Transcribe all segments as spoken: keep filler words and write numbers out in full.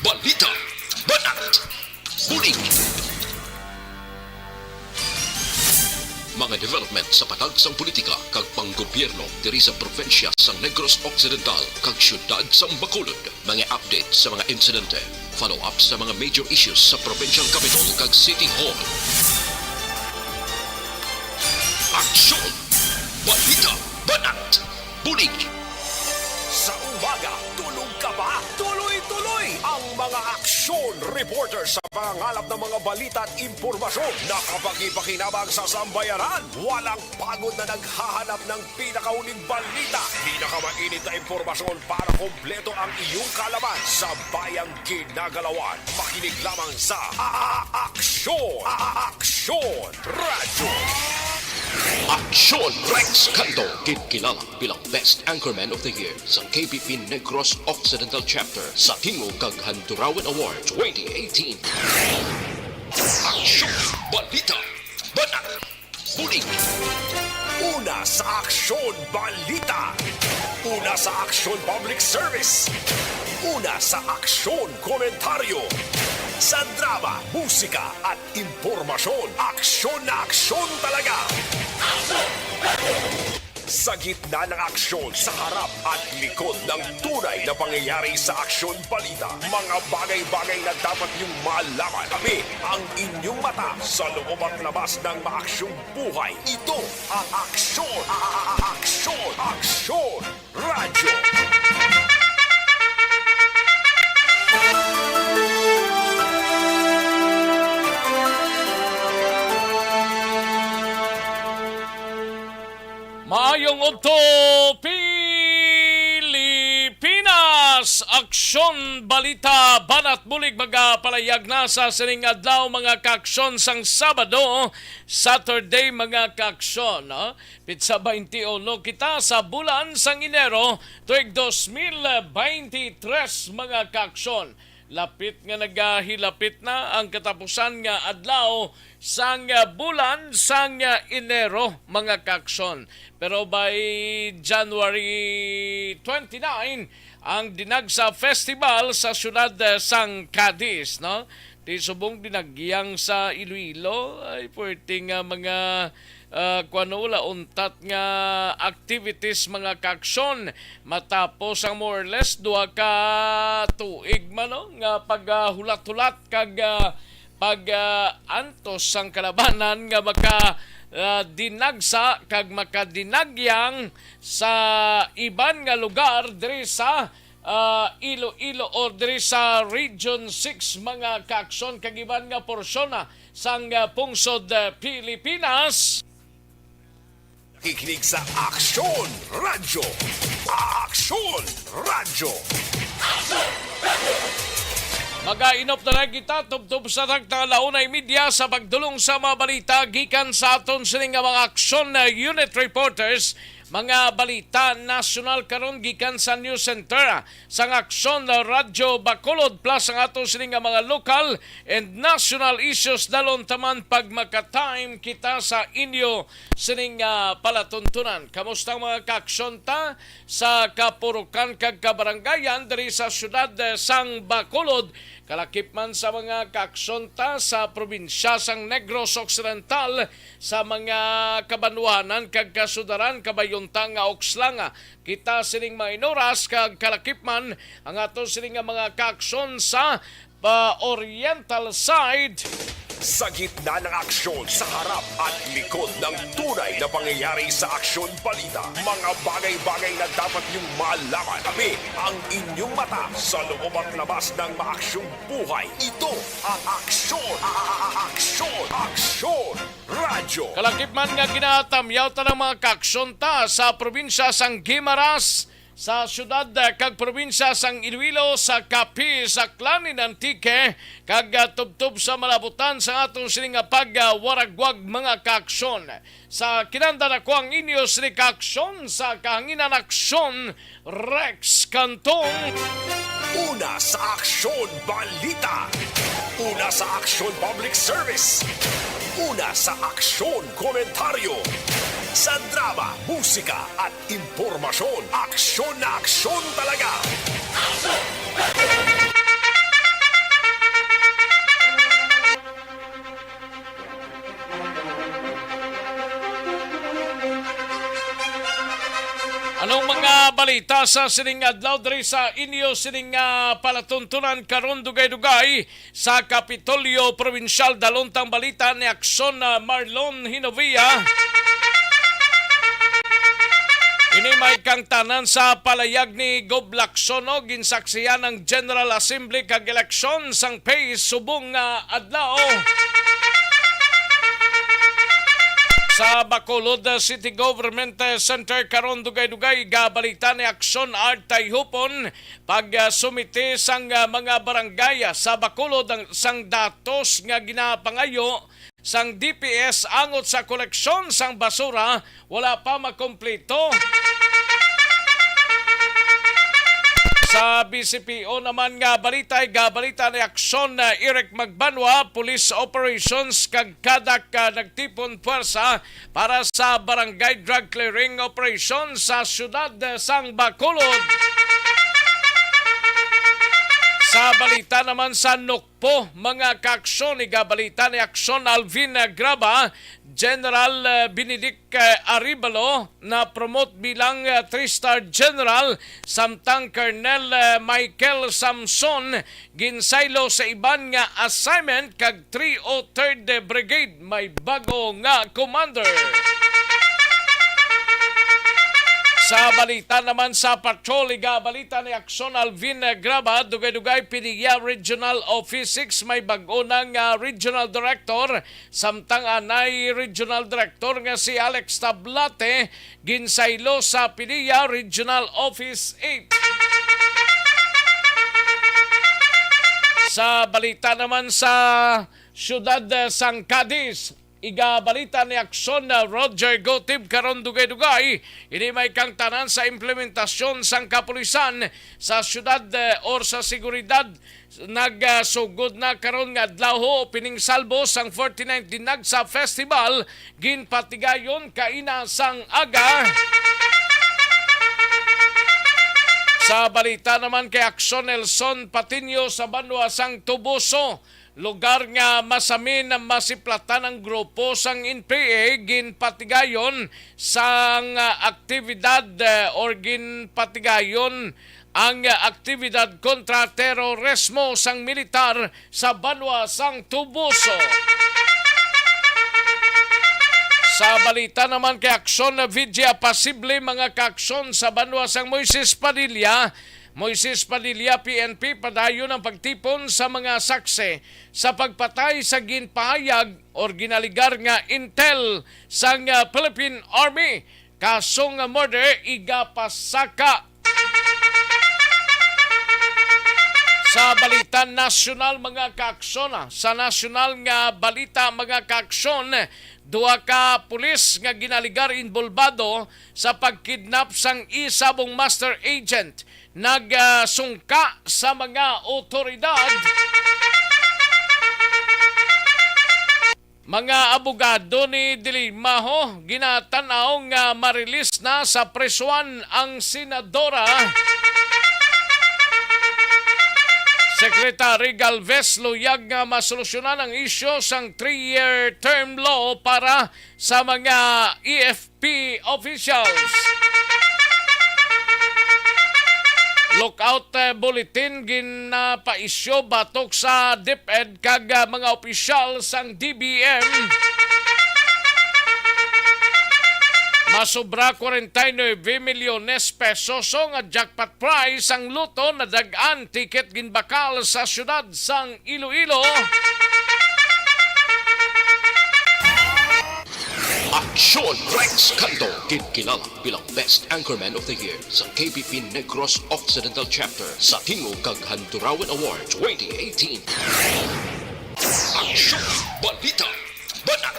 Balita, banat, bulig. Mga development sa patag sang politika kag panggobyerno diri sa probinsya sang Negros Occidental kag siyudad sang Bacolod. Mga update sa mga insidente, follow-up sa mga major issues sa provincial capitol kag city hall. Aksyon! Balita, banat, bulig. Sa umaga, tulog ka ba? Tuloy-tuloy ang mga aksyon reporter sa pangangalap ng mga balita at impormasyon na kapakipakinabang sa sambayanan. Walang pagod na naghahanap ng pinakahuling balita, pinakamainit na impormasyon para kompleto ang iyong kaalaman sa bayang ginagalawan. Makinig lamang sa A-, A-, Aksyon! A-, A-, Aksyon! Radyo! Aksyon! Rex Canto, ginkilala bilang Best Anchorman of the Year sa K B P Negros Occidental Chapter sa tingog kag Handurawan Award twenty eighteen. Aksyon! Balita! Banat! Bulig! Una sa Aksyon Balita. Una sa Aksyon Public Service. Una sa Aksyon Komentaryo. Sa drama, musika, at impormasyon, aksyon na aksyon talaga. Sa gitna ng aksyon, sa harap at likod ng tunay na pangyayari sa Aksyon Balita, mga bagay-bagay na dapat niyong malaman. Kami ang inyong mata sa loob at labas ng maaksyong buhay. Ito ang Aksyon, A-, A-, A-, Aksyon, Aksyon Radyo. Maayong udto, Pilipinas! Aksyon, balita, banat, bulig, magapalayag na sa sining adlaw, mga kaaksyon, sang Sabado, Saturday, mga kaaksyon, no? Pitsa twenty-one kita sa bulan sang Enero, tuig dos mil twenty-three, mga kaaksyon. Lapit nga nagahilapit na ang katapusan nga adlaw sang, ah, bulan sang, ah, Enero, mga kaaksyon. Pero by January twenty-nine, ang Dinagsa Festival sa siyudad, ah, sang Cadiz, no? Di subong dinagyang sa Iloilo, ay puwerte nga mga, ah, kuwan, wala untat nga activities, mga kaaksyon, matapos ang more or less duha ka tuig man, no, nga paghulat-hulat kag, ah, pag, ah, antos sang kalabanan nga maka, ah, dinagsa kag makadinagyang sa iban nga lugar diri sa, ah, Iloilo or diri sa Region six, mga kaaksyon, kag iban nga porsyon, ah, sang, ah, pungsod, ah, Pilipinas. Nakikinig sa Aksyon Radyo. Aksyon Radyo. Magainop na lang kita tubtob sa takna ala una y media sa pagdulong sa mga balita gikan sa aton sini nga mga Aksyon, ah, Unit Reporters. Mga balita nasyonal karon gikan sa News Center sang Aksyon Radyo Bacolod, plus ang ato sini nga mga local and national issues. Dalon taman pag maka-time kita sa inyo sining, ah, palatuntunan. Kamusta ang mga kaaksyon ta sa kapurukan kag kabarangayan diri sa siyudad, eh, sang Bacolod? Kalakip man sa mga kaaksyon ta sa probinsya sang Negros Occidental, sa mga kabanwahanan kag kasudaran, kabayon ta nga ukslang kita sining mga inuras, kag kalakip man ang ato sining nga mga kaaksyon sa pa oriental side. Sa gitna ng aksyon, sa harap at likod ng tunay na pangyayari sa Aksyon Balita, mga bagay-bagay na dapat niyong malaman. Kami ang inyong mata sa loob at labas ng maaksyong buhay. Ito ang Aksyon, a-, a-, a-, Aksyon, Aksyon Radyo. Kalakip man nga ginatamyaw ta ng mga kaaksyon ta sa probinsya sang Guimaras, sa siyudad, eh, kag probinsya sang Iloilo, sa Capiz, Aklan, and Antique, kag, ah, tubtob sa malabutan sa atong sini nga pagwaragwag, mga kaaksyon. Sa kinandan, ako ang inyo sini kaaksyon sa kahanginan, Aksyon Rex Cantong. Una sa Aksyon Balita. Una sa Aksyon Public Service. Una sa Aksyon Komentaryo. Sa drama, musika, at impormasyon, aksyon na aksyon talaga. Balita sa sining adlaw diri sa inyo sining, ah, palatuntunan karon, dugay-dugay sa Kapitolyo Probinsyal. Daluntang balita ni Aksyon, ah, Marlon Hinovia. Ini may kangtanan sa palayag ni Gob Lacson, no? Ginsaksihan ang General Assembly kag eleksyon sang PACE subong nga adlaw. Sa Bacolod, uh, City Government, uh, Center karon, dugay-dugay gabalita ni Aksyon Art Tayhupon pag, uh, sumiti sang, uh, mga barangay, uh, sa Bacolod ang, sang datos nga ginapangayo sang D P S angot sa koleksyon sang basura wala pa makumpleto. Sa B C P O naman nga balita, gabalita ni Aksyon, uh, Eric Magbanwa, police operations kag kadak, uh, nagtipon puwersa para sa barangay drug clearing operation sa siyudad sang Bacolod. Sa balita naman sa Nukpo, mga kaaksyon, igabalita ni Aksyon Alvin Graba, General, uh, Benedict, uh, Arevalo na promote bilang, uh, three-star general, samtang Colonel, uh, Michael Samson ginsaylo sa iban nga assignment kag three oh third Brigade may bago nga commander. Sa balita naman sa patrol, igabalita ni Aksyon Alvin Graba, dugay-dugay PDEA Regional Office six may bag-o na nga regional director, samtang anay regional director nga si Alex Tablate ginsaylo sa PDEA Regional Office eight. Sa balita naman sa siyudad, eh, sang Cadiz, igabalita ni Aksyon, eh, Roger Gotib karon, dugay-dugay, ini may kangtanan sa implementasyon sang kapulisan sa siyudad, eh, or sa seguridad. Nagsugod na karon nga adlaw, opening salvo sang forty-ninth Dinagsa Festival, ginpatigayon kaina sang aga. Sa balita naman kay Aksyon, Nelson Patiño sa banwa sang Toboso, lugar nga masamin masiplatan ang grupo sang N P A, ginpatigayon sang, ah, aktibidad, eh, or ginpatigayon ang, ah, aktibidad kontra terorismo sang militar sa banwa sang Toboso. Sa balita naman kay Aksyon, Vidya, posible mga kaaksyon sa banwa sang Moises Padilla. Moises Padilla, P N P, padayon ang pagtipon sa mga saksi sa pagpatay sa ginpahayag or ginaligar nga intel sang, ah, Philippine Army. Kasong murder igapasaka. Sa balita nasyonal, mga kaaksyon, ah, sa nasyonal nga balita, mga kaaksyon, duha ka pulis nga ginaligar inbolbado sa pagkidnap sang isa bung master agent nagsungka sa mga otoridad. Mga abogado ni De Lima, ho, ginatan-aw nga ma-release na sa prisuan ang senadora. Secretary Galvez luyag nga masolusyonan ang isyu sang three-year term law para sa mga E F P officials. Lookout, eh, bulletin ginapaisyu batok sa DepEd kag, ah, mga opisyal sang D B M. Masobra kwarenta y nuebe milyones pesos nga jackpot prize ang Lotto nadag-an ticket ginbakal sa siyudad sang Iloilo. Aksyon Rex Canto, ginkilala bilang Best Anchorman of the Year sa K B P Negros Occidental Chapter sa Tingog kag Handurawan Award twenty eighteen. Aksyon, balita, banat,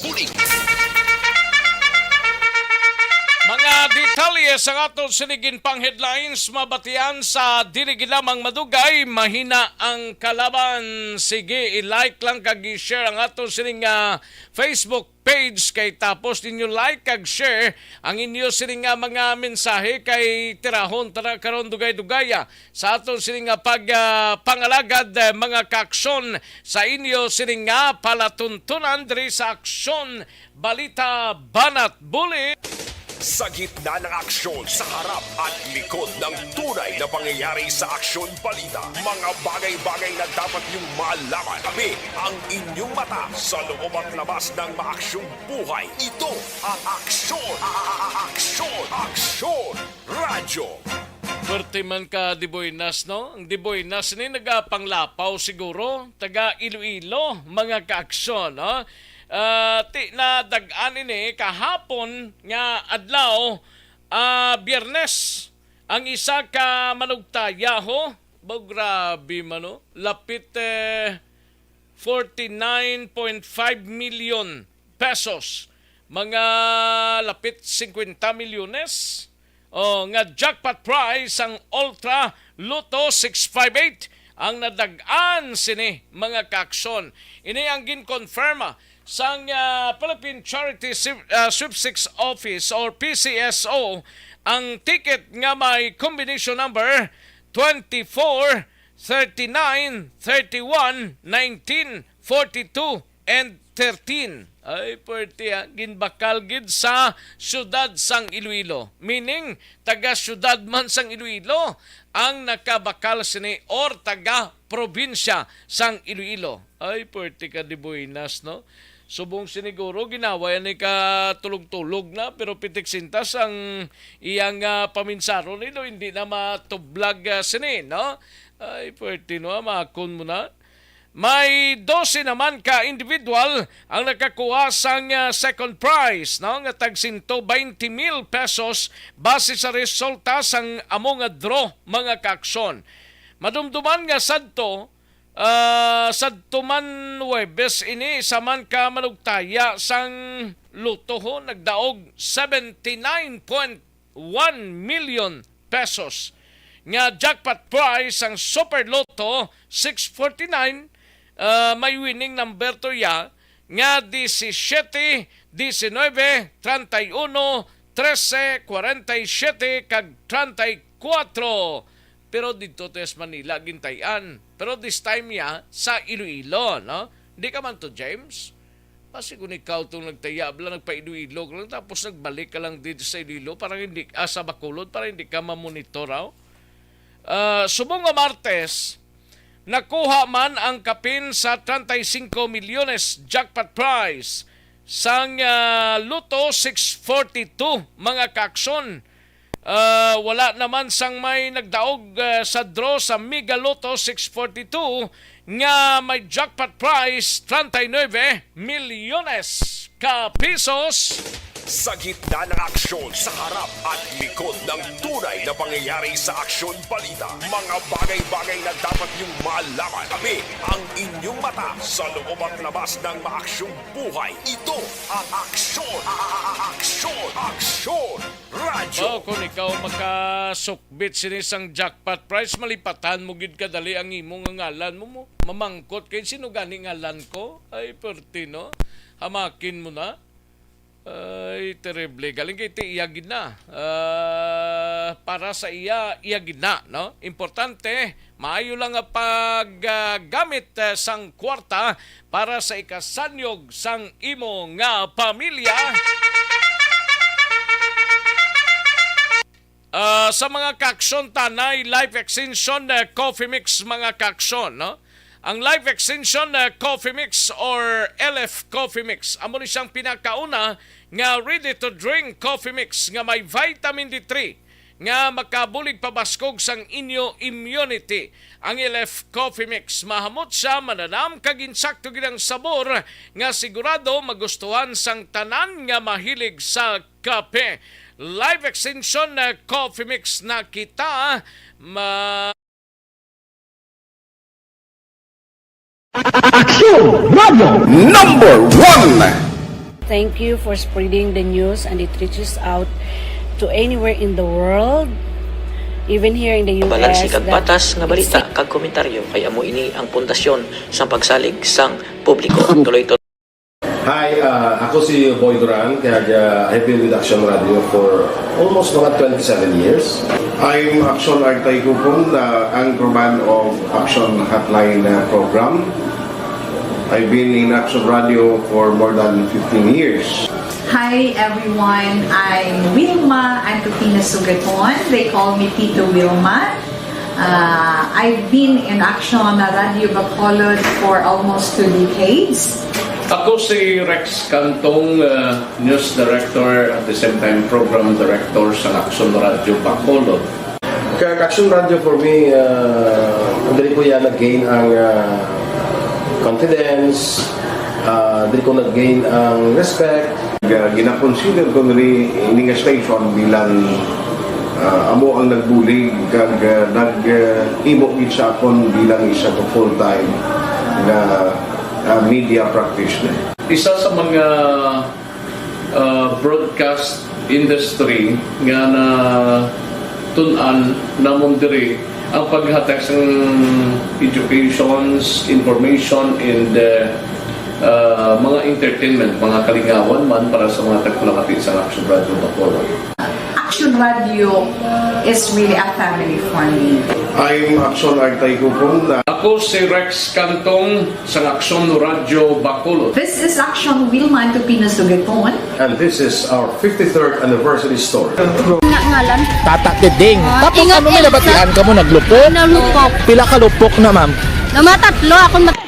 bulig. Mga detalye sa aton sining ginpang headlines mabatian sa dili gid lamang madugay, mahina ang kalaban. Sige, i-like lang kag i-share ang aton sining, ah, Facebook page, kay tapos ninyo like kag share ang inyo sini nga mga mensahe, kay tirahon ta na karon dugay-dugaya sa aton sini nga pag, ah, pangalagad, eh, mga kaaksyon, sa inyo sini nga palatuntunan diri sa Aksyon, Balita, Banat, Bulig. Sa gitna ng aksyon, sa harap at likod ng tunay na pangyayari sa Aksyon Balita, mga bagay-bagay na dapat niyong malaman. Tabi ang inyong mata sa loob at labas ng maaksyong buhay. Ito ang Aksyon, a- a- a- Aksyon, Aksyon Radyo. Perti man ka Diboynas, no? Ang Diboynas ni nagapanglapaw siguro, taga Iloilo, mga kaaksyon, no? Ah, ti na dag-an ini kahapon nga adlaw, ah, Biyernes, ang isa ka manugtaya, ho. Ba, grabe man, no? Lapit, eh, forty-nine point five million pesos, mga lapit fifty milyones, o, nga jackpot prize ang Ultra Lotto six five eight ang nadag-an sini, mga kaaksyon. Ini ang ginkonfirma sang, ah, Philippine Charity Sweep-, ah, Sweepstakes Office or P C S O, ang ticket nga may combination number twenty-four, thirty-nine, thirty-one, nineteen, forty-two, and thirteen. Ay, pwerte, ha. Ginbakal gid sa siyudad sang Iloilo. Meaning, taga-siyudad man sang Iloilo ang nakabakal sini or taga-probinsya sang Iloilo. Ay, pwerte ka, Diboynas, no? Subong siniguro, ginawa yan ni ka tulog-tulog na, pero pitik sintas ang iyang, ah, paminsaron, no? Hindi na matublag, ah, sini, no? Ay, pwerte, no? Makon mo na. May dose naman ka individual ang nakakuha sang, ah, second prize, no, nga tag sento baynte mil pesos base sa resulta sang amo nga draw, mga kaaksyon. Madumduman nga sadto, ah, sadto man Huwebes ini, isa man ka manugtaya sang Lotto, ho, nagdaog seventy-nine point one million pesos nga jackpot prize sang Super Lotto six forty-nine, ah, may winning number to ya nga disisiete, disinuybe, treinta y uno, trese, kwarenta y siyete, kag treinta y kuwatro. Pero didto to sa Manila gintay-an. Pero this time ya sa Iloilo, no? Di ka man to, James? Basi kung ikaw tong nagtaya, bala, nagpa-Iloilo ka lang, tapos nagbalik ka lang dito sa Iloilo, parang hindi, ah, sa Bacolod, para hindi ka mamonitor, aw. Ah, subong nga Martes, nakuha man ang kapin sa treinta y cinco milyones jackpot prize sang, ah, Lotto six forty-two, mga kaaksyon. Ah, wala naman sang may nagdaog, ah, sa draw sa Mega Lotto six forty-two nga may jackpot prize treinta y nuebe milyones ka pesos. Sa gitna ng aksyon, sa harap at likod ng tunay na pangyayari sa Aksyon Balita, mga bagay-bagay na dapat niyong malaman. Tabi ang inyong mata sa loob at labas ng maaksyong buhay. Ito ang Aksyon, a- a- a- Aksyon, Aksyon Radyo. Oh, kung ikaw makasukbit sini sang jackpot prize, malipatan mo gid kadali ang imo nga ngalan mo, mo. Mamangkot kay, "Sino gani ngalan ko?" Ay, perti, no? Hamakin mo na. Ay, terrible. Galing kay ti iya gid na. Ah, para sa iya, iya gid na, no? Importante, maayo lang nga paggamit, ah, sang kwarta para sa ikasanyog sang imo nga pamilya. Ah, sa mga kaaksyon, tanay, life extension, ah, coffee mix, mga kaaksyon, no? Ang life extension, ah, coffee mix or L F coffee mix, amo ni siyang pinakauna nga ready to drink coffee mix nga may vitamin D three nga makabulig pabaskog sang inyo immunity. Ang L F Coffee Mix, mahamot siya, mananam, kag insakto gid ang sabor nga sigurado magustuhan sang tanan nga mahilig sa kape. Life Extension, uh, Coffee Mix na kita ma- Aksyon Radio Number One. Thank you for spreading the news and it reaches out to anywhere in the world, even here in the U S. Balanse kag patas nga balita kag komentaryo kay amo ini ang pundasyon sang pagsalig sang publiko. Tuloy to. Hi, uh, ako si Boy Duran, kag, uh, I've been with Action Radio for almost mga twenty-seven years. I'm Action Artay Kupon, uh, anchorman of Action Hotline, uh, program. I've been in Action Radio for more than fifteen years. Hi everyone, I'm Wilma Antupina Sugaton. They call me Tito Wilma. Uh, I've been in Action Radio Bacolod for almost two decades. Ako si Rex Cantong, uh, news director, at the same time program director sa Action Radio Bacolod. Kag Action Radio for me, uh, diri ko yan nag-gain ang uh, confidence, uh, diri ko nag-gain ang respect. Ga- Ginakonsider ko niri ini nga station bilang uh, amo ang nagbulig kag uh, nag-imo gid sa akon bilang isa ka full-time nga uh, media practitioner. Isa sa mga uh, broadcast industry nga na tun-an namon diri ang paghatag sang educations, information, and uh, uh, mga entertainment, mga kalingawan man para sa mga tagpalakati sa Action Radio Bacolod. Action Radio is really a family for me. I'm Action Artay Kupon na Ako si Rex Cantong sa Action Radio Bacolod. This is Action Wilma Antupina Sugaton. and this is our fifty-third anniversary story. Nga ngalan. Tata Diding. Ah, Tapos ingat, ano may ingat. Nabatian ka mo naglupok? Nalupok. Pila ka lupok na, ma'am? Namatatlo ako. Mat-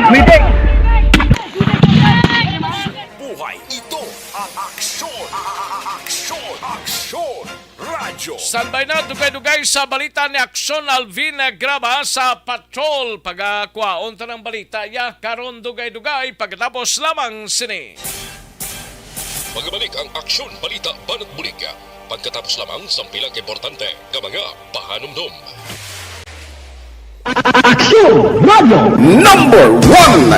Pwede. Buhay, ito ang aksyon. Aksyon. Aksyon. Radyo. Standby na, dugay-dugay sa balita ni Aksyon Alvin Graba sa Patrol. Pagakwaon ta ng balita ya karon dugay-dugay pagkatapos lamang sini. Magabalik ang Aksyon Balita Banat Bulig pagkatapos lamang sa pila ka importante nga mga pahanumdom. Aksyon Radio Number One.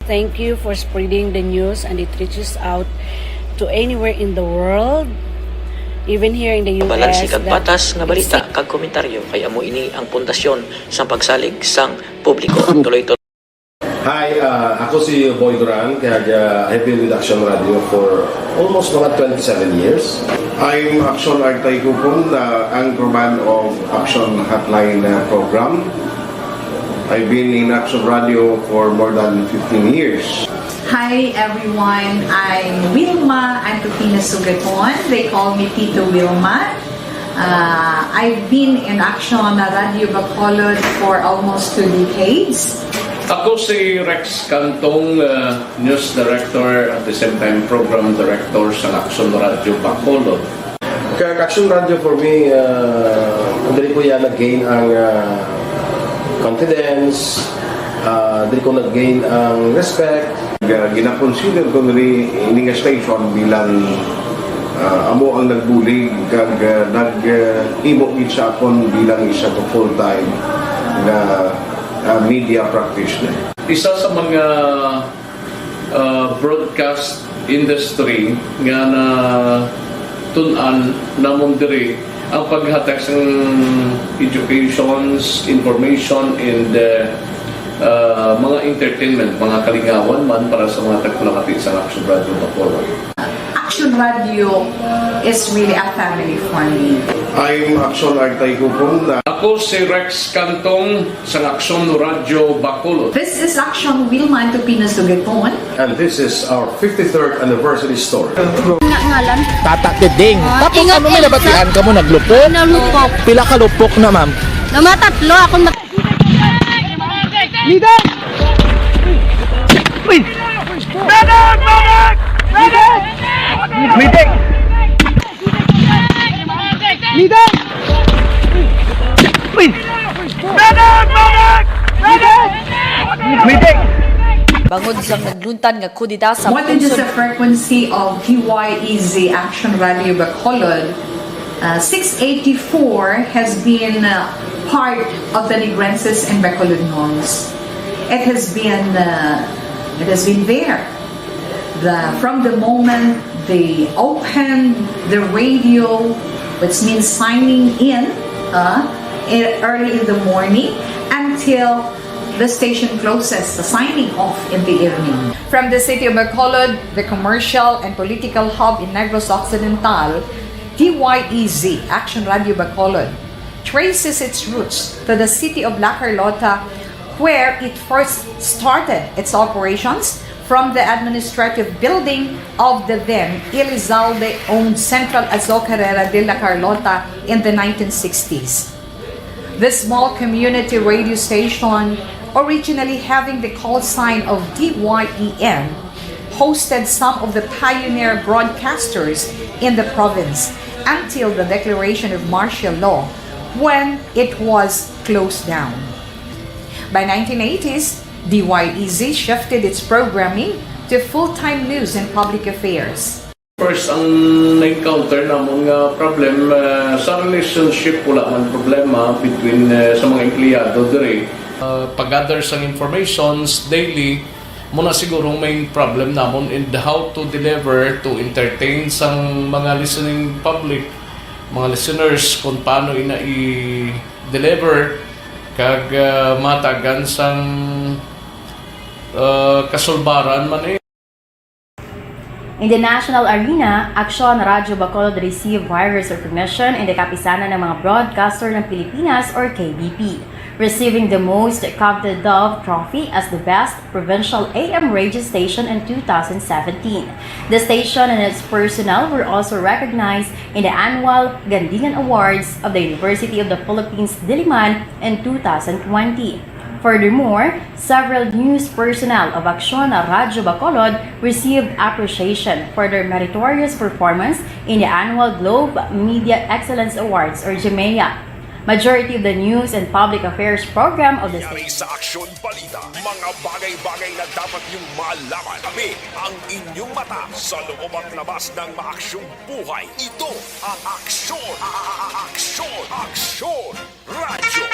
Thank you for spreading the news and it reaches out to anywhere in the world, even here in the U S. Balanse kag that patas nga balita exi- kag komentaryo kay amo ini ang pundasyon sang pagsalig sang publiko. Tuloy-tuloy. Hi, uh, ako si Boy Duran, kag uh, I've been with Action Radio for almost mga twenty-seven years. I'm Action Artay Kupon, uh, anchorman of Action Hotline uh, program. I've been in Action Radio for more than fifteen years. Hi everyone, I'm Wilma Antupina Sugaton. They call me Tito Wilma. Uh, I've been in Action Radio Bacolod for almost two decades. Ako si Rex Cantong, uh, news director, at the same time program director sa Action Radio Bacolod. Kag Action Radio for me, uh, diri ko yan nag-gain ang uh, confidence, uh, diri ko nag-gain ang respect. Ga- Ginakonsider ko niri ini nga station bilang uh, amo ang nagbulig kag uh, nag-imo gid sa akon bilang isa ka full-time nga uh, media practitioner. Isa sa mga uh, broadcast industry nga na tun-an namon diri ang paghatag sang educations, information, and uh, uh, mga entertainment, mga kalingawan man para sa mga tagpalakati sa Action Radio Bacolod. Action Radio is really a family for me. I'm Action Artay Kupon na Ako si Rex Cantong sa Action Radio Bacolod. This is Action Wilma Antupina Sugaton. and this is our fifty-third anniversary story. Nga ngalan. Tata Diding. Ah, Tapos ingat, ano may ingat. Nabatian ka mo naglupok? Nalupok. Pila ka lupok na, ma'am? Namatatlo ako. Mat- Pwede. Pwede. Bangod sang nagluntad nga kudeta sa What is pungsod the frequency of T Y E Z Action Radio Bacolod? Uh, six eighty-four has been uh, part of the Negrenses and Bacolodnons. It has been uh, it has been there. The, from the moment they opened the radio, which means signing in uh, e- early in the morning, until the station closes, the signing off in the evening. From the city of Bacolod, the commercial and political hub in Negros Occidental, T Y E Z, Action Radio Bacolod, traces its roots to the city of La Carlota, where it first started its operations from the administrative building of the then Elizalde-owned Central Azocarera de La Carlota in the nineteen sixties. The small community radio station, originally having the call sign of D Y E M, hosted some of the pioneer broadcasters in the province until the declaration of martial law, when it was closed down. By nineteen eighties, D Y E Z shifted its programming to full-time news and public affairs. First, ang na-encounter namon nga problem, ah, sa relationship, wala man problema between, ah, sa mga empleyado diri. Ah, pag-gather sang informations daily, mo na siguro ang main problem namon in how to deliver, to entertain sang mga listening public, mga listeners, kung paano ina i-deliver, kag, ah, matagan sang, ah, kasulbaran man eh. In the national arena, Aksyon Radyo Bacolod received various recognition in the Kapisanan ng mga Broadcaster ng Pilipinas or K B P, receiving the most coveted Dove Trophy as the best provincial A M radio station in two thousand seventeen. The station and its personnel were also recognized in the annual Gandingan Awards of the University of the Philippines Diliman in two thousand twenty. Furthermore, several news personnel of Aksyon Radyo Bacolod received appreciation for their meritorious performance in the annual Globe Media Excellence Awards or GMEA. Majority of the news and public affairs program of the Yari station. Sa Aksyon Balita, mga bagay-bagay na dapat niyong malaman. Tabi ang inyong mata sa loob at labas ng maaksyong buhay. Ito ang Aksyon, Aksyon, Aksyon Radyo.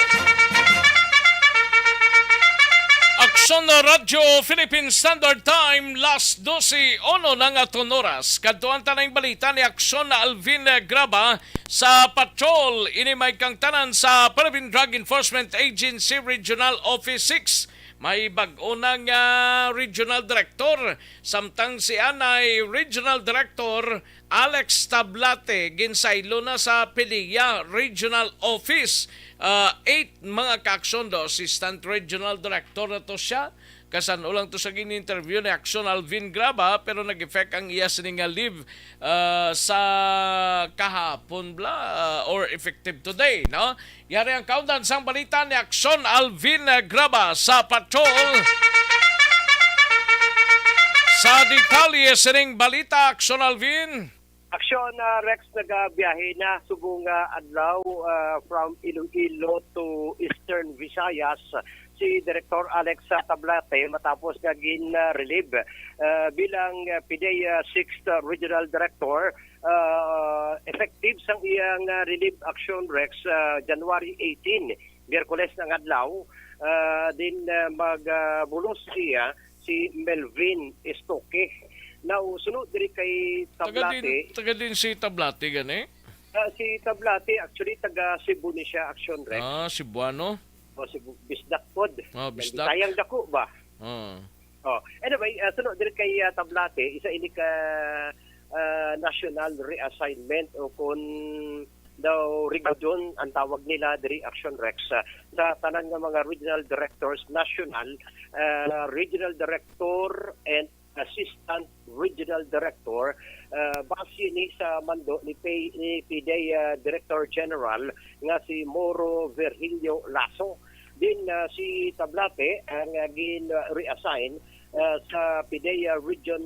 Aksyon na Radyo, Philippine Standard Time, las dose uno na nga aton oras. Kadtuan ta na ang balita ni Aksyon na Alvin Graba sa Patrol. Ini may kangtanan sa Philippine Drug Enforcement Agency Regional Office six. May bag-o na nga regional director, samtang si anay regional director Alex Tablate ginsaylo na sa PDEA Regional Office, ah, eight, mga kaaksyon. Do assistant regional director na to siya. Kasan-o lang to sa gin-interview ni Aksyon Alvin Graba, pero nag-effect ang iya sini nga leave, ah, sa kahapon bla, ah, or effective today, no? Yari ang kaundan sang balita ni Aksyon Alvin Graba sa Patrol. Sa detalye sining balita, Aksyon Alvin. Aksyon, ah, Rex, nagabiyahe na subong nga adlaw, ah, from Iloilo to Eastern Visayas si Director Alex Tablate matapos nga gin-relieve, ah, bilang, ah, PDEA sixth Regional Director, ah, effective sang iyang, ah, relief action, Rex, ah, January eighteen, Miyerkules na nga adlaw, ah, din, ah, mag, ah, bulos siya si Melvin Estoque. Now, sunod diri kay Tablate. Taga din, taga din si Tablate, gani? Ah, si Tablate, actually, taga Cebu ni siya, Action Rex. Ah, Cebuano? O, Cebu, Bisdak pod. Ah, Bisdak. Bisayang dako ba? Ah. Oh, anyway, ah, sunod diri kay, ah, Tablate, isa ini ka, ah, national reassignment o kun daw regrade ang tawag nila diri, Action Rex, ah, sa tanan nga mga regional directors national, ah, regional director and assistant regional director, ah, base ni sa mando ni P-, ni PDEA Director General nga si Moro Virgilio Lasso. Din, ah, si Tablate ang, ah, gin-reassign, ah, sa PDEA Region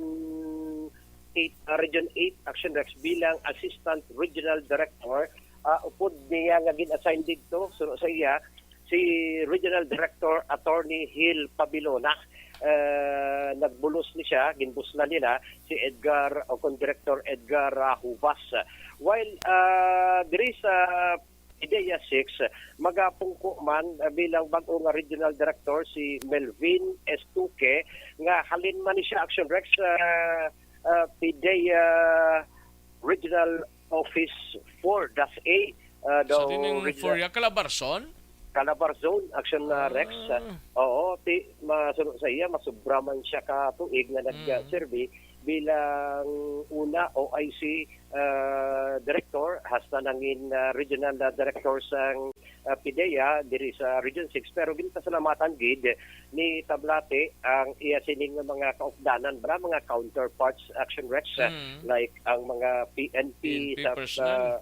eight, ah, Region eight Action Rex bilang Assistant Regional Director. Ah, upod niya nga gin-assign didto, suno sa iya, si Regional Director Attorney Hill Pabilona. Ah, nagbulos ni siya, ginbuslan nila si Edgar, o kon Director Edgar, ah, Hubas. While, ah, diri sa PDEA six, magapungko man, ah, bilang bag-o nga regional director si Melvin Estuque, nga halin man ni siya, Action Rex, sa, ah, PDEA Regional Office four dash A, ah, Sa daw dining regional Furia, Calabarzon? Calabarzon, Action, ah, Rex. Ah. Oo, ti-, masuno sa iya, masubra man siya ka tuig nga Mm. nagserbi bilang una O I C, ah, director, hasta nangin, ah, regional, ah, director sang ah, PDEA diri sa Region six, pero ginpasalamatan gid ni Tablate ang iya sining mga kaupdanan, bala, mga counterparts, Action Rex, ah, Mm. like ang mga P N P, P N P sa, personnel. ah,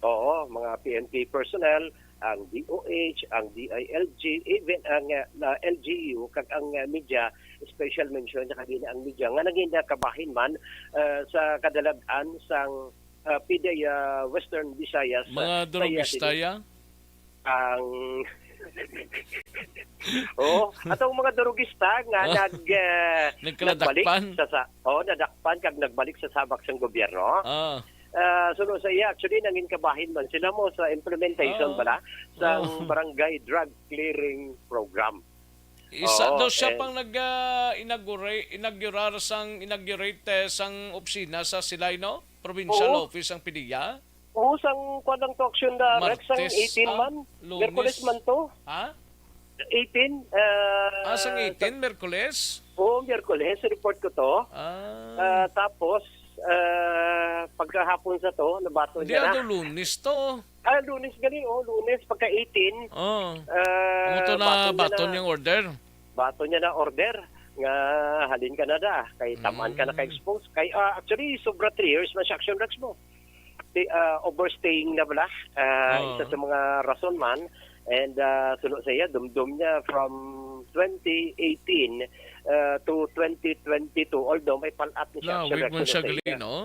oo, mga P N P personnel, ang D O H, ang D I L G, even ang, ah, na L G U, kag ang, ah, media, special mention sa kanila ang media, nga naging nakabahin man, ah, sa kadalagan sang, ah, PDEA Western Visayas, ah, Mga sa iya drugista, sini- ya? ang Oo, atong mga drugista nga Ah. nag ah, Nagkaladakpan? nagbalik sa, sa oh, nadakpan kag nagbalik sa sabak sang gobyerno. Ah. Ah, suno sa iya, actually, nangin kabahin man sila mo sa implementation Ah. bala sa Oh. Barangay Drug Clearing Program. Isa Oo, daw siya eh. pang nag ah, inaugurate, inaugurar sang inaugurate eh, sang opisina sa Silay, no? Provincial Oo. Office ang PDEA. Oo, sang kwan lang to, Action na Rex, sang Martes, eighteen ah, man. Lunes. Miyerkules man to. Ha? Eighteen. ah, Ah, sang eighteen, Merkules? Oo, Miyerkules. Report ko to. Ah. Ah, tapos, ah, pagkahapon sa to, nabato Hindi, niya na. Ano, Lunes to. Ah, Lunes gani, oh, Lunes, pagka eighteen. Oh. Ah, Amo to na bato niya bato na. Niyang order. Bato niya na order nga halin ka na da, kay tamaan ka na Mm. ka-expose. Kay, ah, actually, sobra three years na siya, Action Rex mo. Ti- ah, overstaying na bala, ah, Oo. isa sa mga rason man. And ah, suno sa iya, dumdum niya from twenty eighteen ah, to twenty twenty-two. Although may palat ni siya, La, Action wig Rex, man suno siya sa gali, iya. No?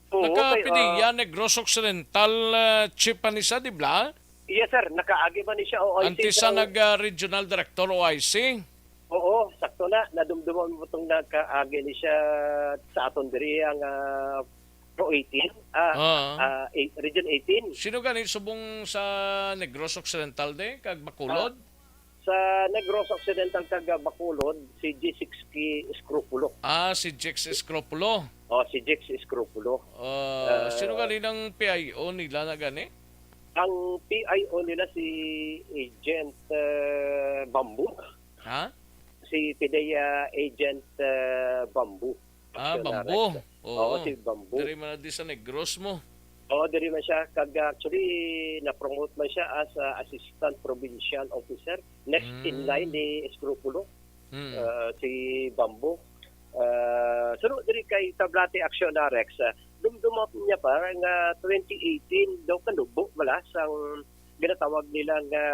Oo, kay, Naka-PDEA ah, Negros Occidental ah, chief pa ni siya, di ba? Yes, sir. Nakaagi ba ni siya? O, I C Antes siya daw. nag-regional director O I C. Oo, sakto na. Nadumduman mo itong nagkaagi ni siya sa aton diri ang ah, Pro eighteen, ah, Ah. ah, eight- Region eighteen. Sino gani subong sa Negros Occidental de kag Bacolod? Sa Negros Occidental kag Bacolod, si G six K Escropulo. Ah, si Jex Escropulo. O, si Jex Escropulo. Ah, Ah. Sino gani ang P I O nila na gani? Ang P I O nila si Agent ah, Bamboo. Ha? Si PDEA Agent ah, Bamboo. Ah, Action Bamboo. Rex. Oo. Oo, si Bamboo. Diri man na di sa Negros mo. Oo, diri man siya. Kag actually, na-promote man siya as ah, Assistant Provincial Officer. Next in Mm. line ni Escropulo, Hmm. ah, si Bamboo. Ah, suno diri kay Tablate Action na Rex, ah, dumdumot niya pa nga twenty eighteen daw kanubo wala sang ginatawag nila nga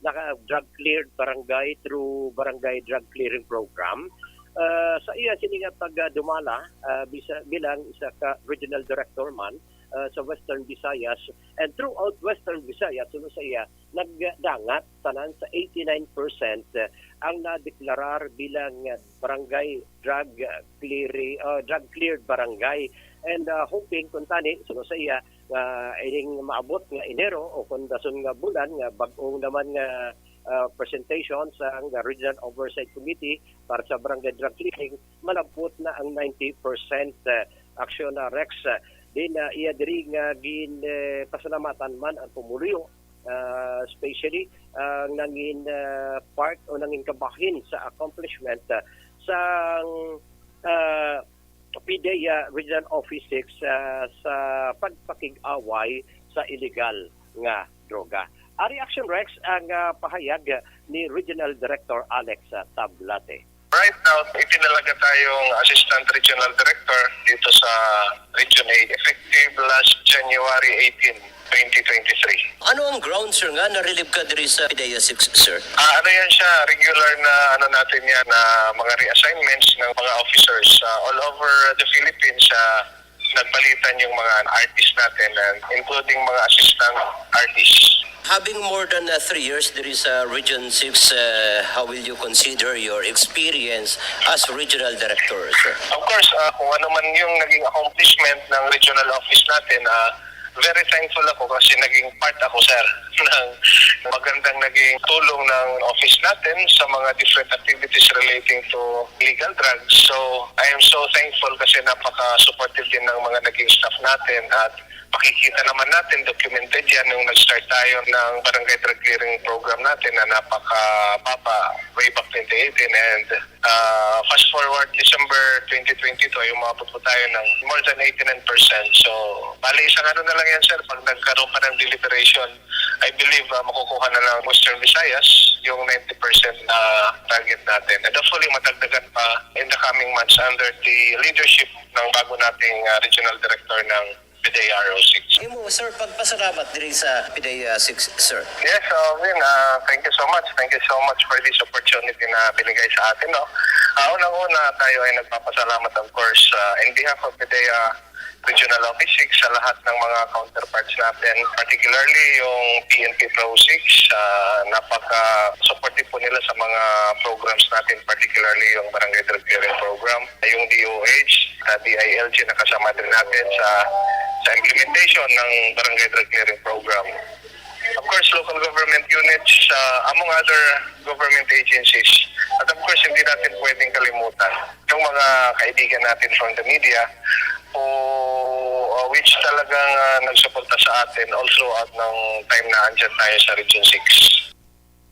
naka drug cleared barangay through barangay drug clearing program. Ah, sa iya sini nga pagdumala, ah, bisa, bilang isa ka regional director man, ah, sa Western Visayas and throughout Western Visayas, suno sa iya, nagdangat tanan sa eighty-nine percent ang nadeklarar bilang barangay drug clearing, ah, drug cleared barangay. And ah, hoping kung tani, suno sa iya, nga ining maabot nga Enero o kung dason nga bulan nga bag-ong naman nga ah, presentation sa Regional Oversight Committee para sa Barangay Drug Clearing, malabot na ang ninety percent, ah, Action na Rex. Din ah, iya diri nga gin eh, pasalamatan man ang pumuluyo, ah, especially ang nangin ah, part o nangin kabahin sa accomplishment ah, sang ah, PDEA Regional Office six ah, sa pagpakig-away sa illegal nga droga. Ari, Action Rex, ang ah, pahayag ni Regional Director Alex ah, Tablate. Right now, itinalaga tayong Assistant Regional Director dito sa Region eight, effective last January eighteen, twenty twenty-three. Ano ang ground, sir, nga na-relieve ka diri sa PDEA six, sir? Ah, ano yan siya? Regular na ano natin yan na mga reassignments ng mga officers ah, all over the Philippines. Ah, nagpalitan yung mga R Ds natin, and including mga assistant R Ds. Having more than uh, three years diri sa Region six, uh, how will you consider your experience as regional director, sir? Of course, ah, kung ano man yung naging accomplishment ng regional office natin, ah, very thankful ako kasi naging part ako, sir, ng magandang naging tulong ng office natin sa mga different activities relating to illegal drugs. So, I am so thankful kasi napaka-supportive din ng mga naging staff natin at makikita naman natin, documented yan nung nag-start tayo ng Barangay Drug Clearing Program natin na napakababa way back twenty eighteen. And uh, fast forward December twenty twenty-two ay umabot po tayo ng more than eighty-nine percent. So, bali isang ano na lang yan, sir, pag nagkaroon pa ng deliberation I believe, ah, makukuha na ng Western Visayas yung ninety percent na target natin. And hopefully, madagdagan pa in the coming months under the leadership ng bago nating, ah, regional director ng PDEA R O six. Imo, sir, pagpasalamat diri sa PDEA six, sir. Yes, uh, Win, uh, thank you so much. Thank you so much for this opportunity na binigay sa atin, no? Uh, unang-una, tayo ay nagpapasalamat, of course, uh, in behalf of PDEA Regional Office six, sa lahat ng mga counterparts natin, particularly yung P N P Pro six. Uh, napaka-supportive po nila sa mga programs natin, particularly yung Barangay Drug Clearing Program, yung D O H, uh, D I L G, nakasama din natin sa, sa implementation ng Barangay Drug Clearing Program. Of course, local government units, uh, among other government agencies. At of course, hindi natin pwedeng kalimutan yung mga kaibigan natin from the media who, uh, which talagang, uh, nagsuporta sa atin all throughout ng time na andyan tayo sa Region six.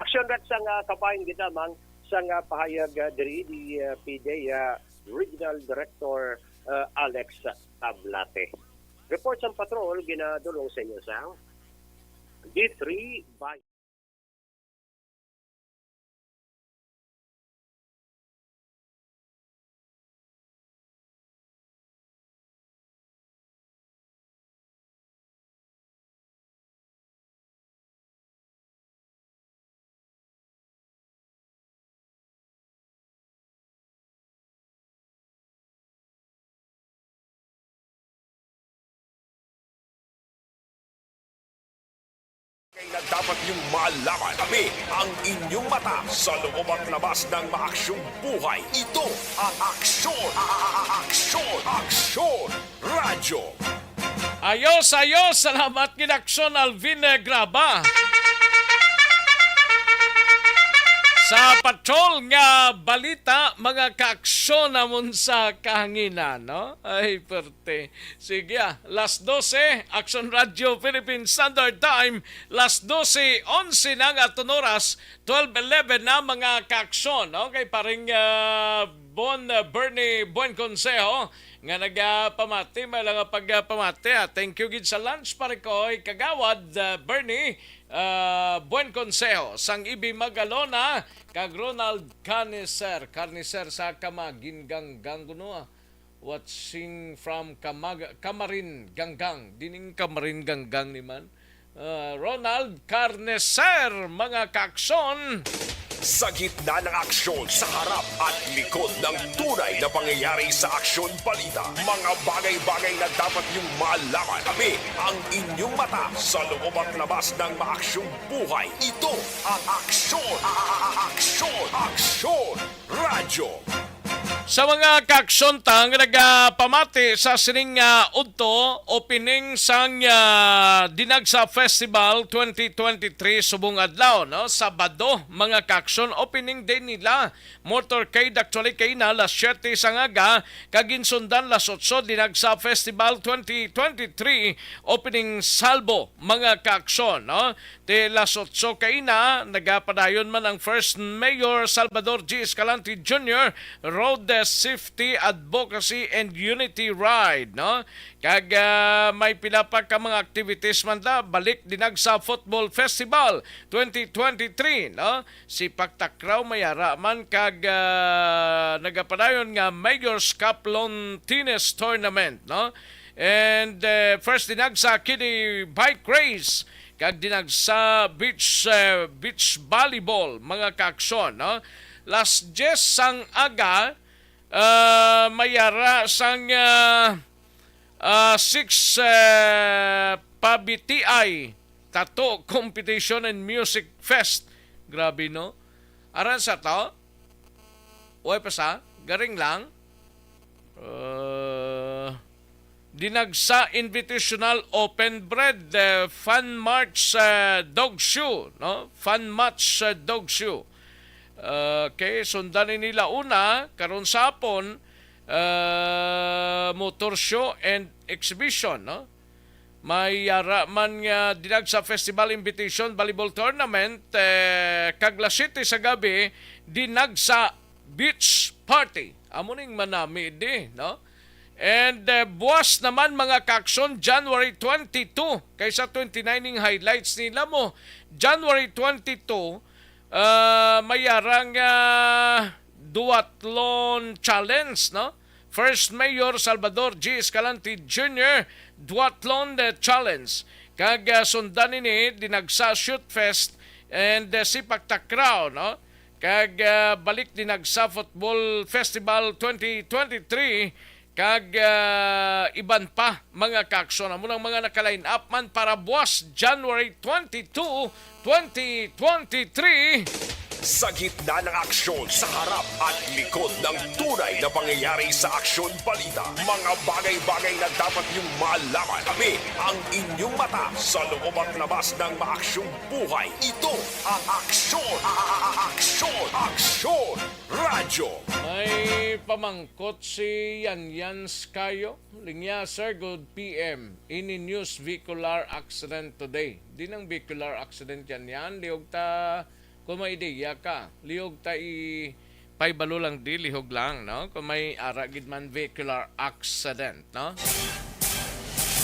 Aksyon rep sang, ah, kabahin gid lamang sang, ah, pahayag, ah, diri ni, ah, PDEA, ah, Regional Director, ah, Alex Tablate. Report sang patrol ginadulong sa inyo sa D three by Kay na dapat niyong malaman, kami ang inyong mata sa loob at labas ng maaksyong buhay. Ito ang Aksyon, a-, a-, a-, Aksyon, Aksyon Radyo. Ayos, ayos. Salamat gid, Aksyon Alvin, eh, Graba. Sa patrol nga balita, mga kaaksyon namon sa kahanginan, no? Ay, perte. Sige, ah. Las dose, Aksyon Radyo Philippine Standard Time. Las dose onse na nga aton oras, twelve eleven na, mga kaaksyon, no? Kay paring, ah, Bon, ah, Bernie Buen Consejo, nga nagapamati, may lang nga pagpamati, ah. Thank you gid sa lunch, pare ko, kagawad, ah, Bernie, ah, Buen Consejo, sang Ibi Magalona, kag Ronald Carnicer, Carnicer sa Kamagin Ganggang kuno, ah. Watching from Kamag-, Camarin Ganggang. Dining Camarin Ganggang ni man. Ah, Ronald Carnicer, mga kaaksyon. Sa gitna ng aksyon, sa harap at likod ng tunay na pangyayari sa Aksyon Balita, mga bagay-bagay na dapat niyong malaman. Kami ang inyong mata sa loob at labas ng maaksyong buhay. Ito ang Aksyon, a-, a-, a-, Aksyon, Aksyon Radyo. Sa mga kaaksyon ta nga nagapamati sa sining, ah, udto, opening sang, ah, Dinagsa Festival twenty twenty-three subong adlaw, no? Sabado, mga kaaksyon, opening day nila. Motorcade actually kay na las siyete sang aga, kag ginsundan las otso, Dinagsa Festival twenty twenty-three opening salvo, mga kaaksyon, no? Ti las otso kaina, nagapadayon man ang First Mayor Salvador G. Escalante Junior Road Safety Advocacy and Unity Ride, no? Kag, ah, may pila pa ka mga activities man ta, balik Dinagsa Football Festival twenty twenty-three, no? Si Paktakraw mayara man kag, ah, nagapadayon nga Mayor's Cup Lawn Tennis Tournament, no? And, eh, first Dinagsa Kiddie Bike Race kag Dinagsa Beach, eh, Beach Volleyball, mga kaaksyon, no? Las diyes sang aga, ah, mayara sang, ah, ah, six, eh, Pabitiay Tattoo Competition and Music Fest. Grabe, no? Aran sa to? Uy, pa sa? Garing lang. Uh, Dinagsa Invitational Open Bread, uh, Fun March, uh, Dog Show, no? Fun Match, uh, Dog Show. Uh, okay, sundan ni nila una, karon sa hapon, uh, Motor Show and Exhibition, no? May ara man nga Dinagsa Festival Invitation Volleyball Tournament, eh, kag las siyete sa gabi, Dinagsa Beach Party. Amo ning manami di, no? And, uh, buwas naman, mga kaaksyon, January twenty-two, kaysa twenty-nine ning highlights nila mo. January twenty-two, uh, may arang, uh, Duathlon Challenge, no? First Mayor Salvador G. Escalante Junior Duathlon, uh, Challenge. Kag, uh, sundan ini, Dinagsa Shoot Fest and, uh, Sipak Takraw, no? Kag, ah, balik Dinagsa Football Festival twenty twenty-three, kag, ah, iban pa, mga kaaksyon. Amo nang mga naka-line up man para buwas, January twenty-two, twenty twenty-three. Sa gitna ng aksyon, sa harap at likod ng tunay na pangyayari sa Aksyon Balita, mga bagay-bagay na dapat niyong malaman. Kami ang inyong mata sa loob at labas ng maaksyong buhay. Ito ang Aksyon, Aksyon, Aksyon Radyo. May pamangkot si Yan Yan Skayo. Linya, "Sir, good P M. Any news vehicular accident today?" Di nang vehicular accident yan yan. Lihog ta, kung may ideya ka, lihog ta i paibalo lang di, lihog lang, no? Kung may ara gid man vehicular accident, no?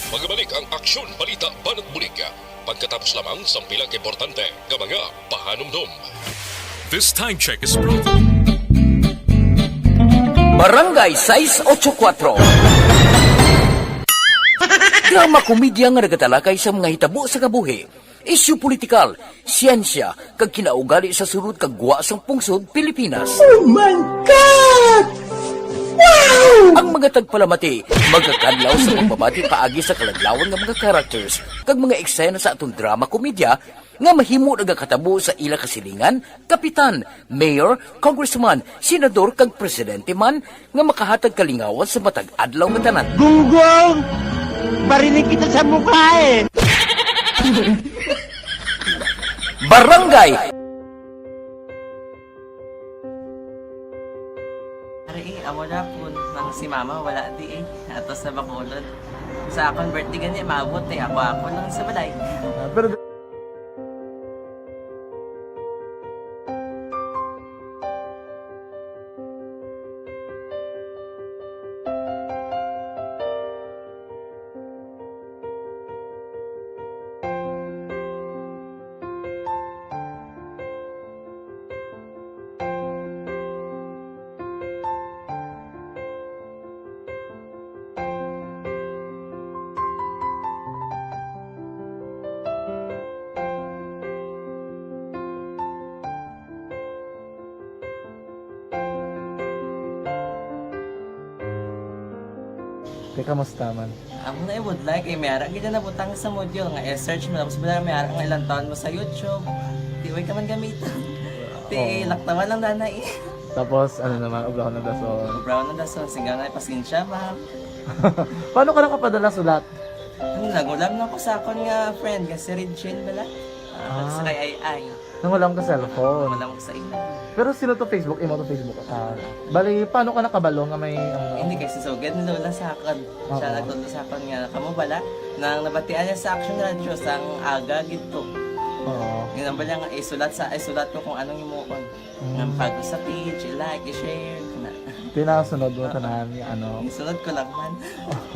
Magabalik ang Aksyon Balita Banat Bulig. Pagkatapos lamang sang pila ka importante nga mga pahanumdom. This time check is brought to you. Barangay sais ocho kuwatro. Drama komedya nga nagatalakay sa mga hitabo sa kabuhi, isyu politikal, siyensya, kag kinaugali sa sulod kag gwa sang pungsod Pilipinas. Oh my God! Wow! Ang mga tagpalamati magakadlaw sa pagbabati paagi sa kaladlawan nga mga characters kag mga eksena sa aton drama komedya nga mahimo nagakatabo sa ila kasilingan, kapitan, mayor, congressman, senador, kag presidente man nga makahatag kalingawan sa matag adlaw nga tanan. Gunggong! Barinig kita sa mukha eh! Barangay! Ari eh, amo na po nang si mama wala di eh. Ato sa Bacolod. Sa akon birthday gani, maabot eh. Ako-ako lang sa balay. Ah, pero Te, kamusta man? Amo na ibudlay kay may ara gid na nabutang sa module nga i-search mo, tapos bala may ara nga ilang taon mo sa YouTube. Di way ka man gamiton. Ti Oo. Laktawan lang dana eh. Tapos, ano naman, obrahon ng dason. Obrahon ng dason, singga na, pasensya, ma'am. Paano ka nakapadala sulat? Ano, nagulam na ko sa akon nga friend, nga si Regine bala. Ah, Ah. sa kay Ai Ai. Nangulam ka cellphone. Wala ko sa imo. Pero sino to Facebook? Imo to Facebook? Ah, bali, paano ka nakabalo nga may, ano? Hindi kay sisugid ni Lola sa akon. Siya Oo. nagtudlo sa akon nga, kamo bala, nang nabatian niya sa Action Radio, sang aga gid to. Oo. Yun ang bala nga, isulat sa, isulat ko kung anong imuon. Mm. Nga pag sa page, i-like, i-share, na. Tinasunod mo Oo. tanan nga, ano? Isunod ko lang man.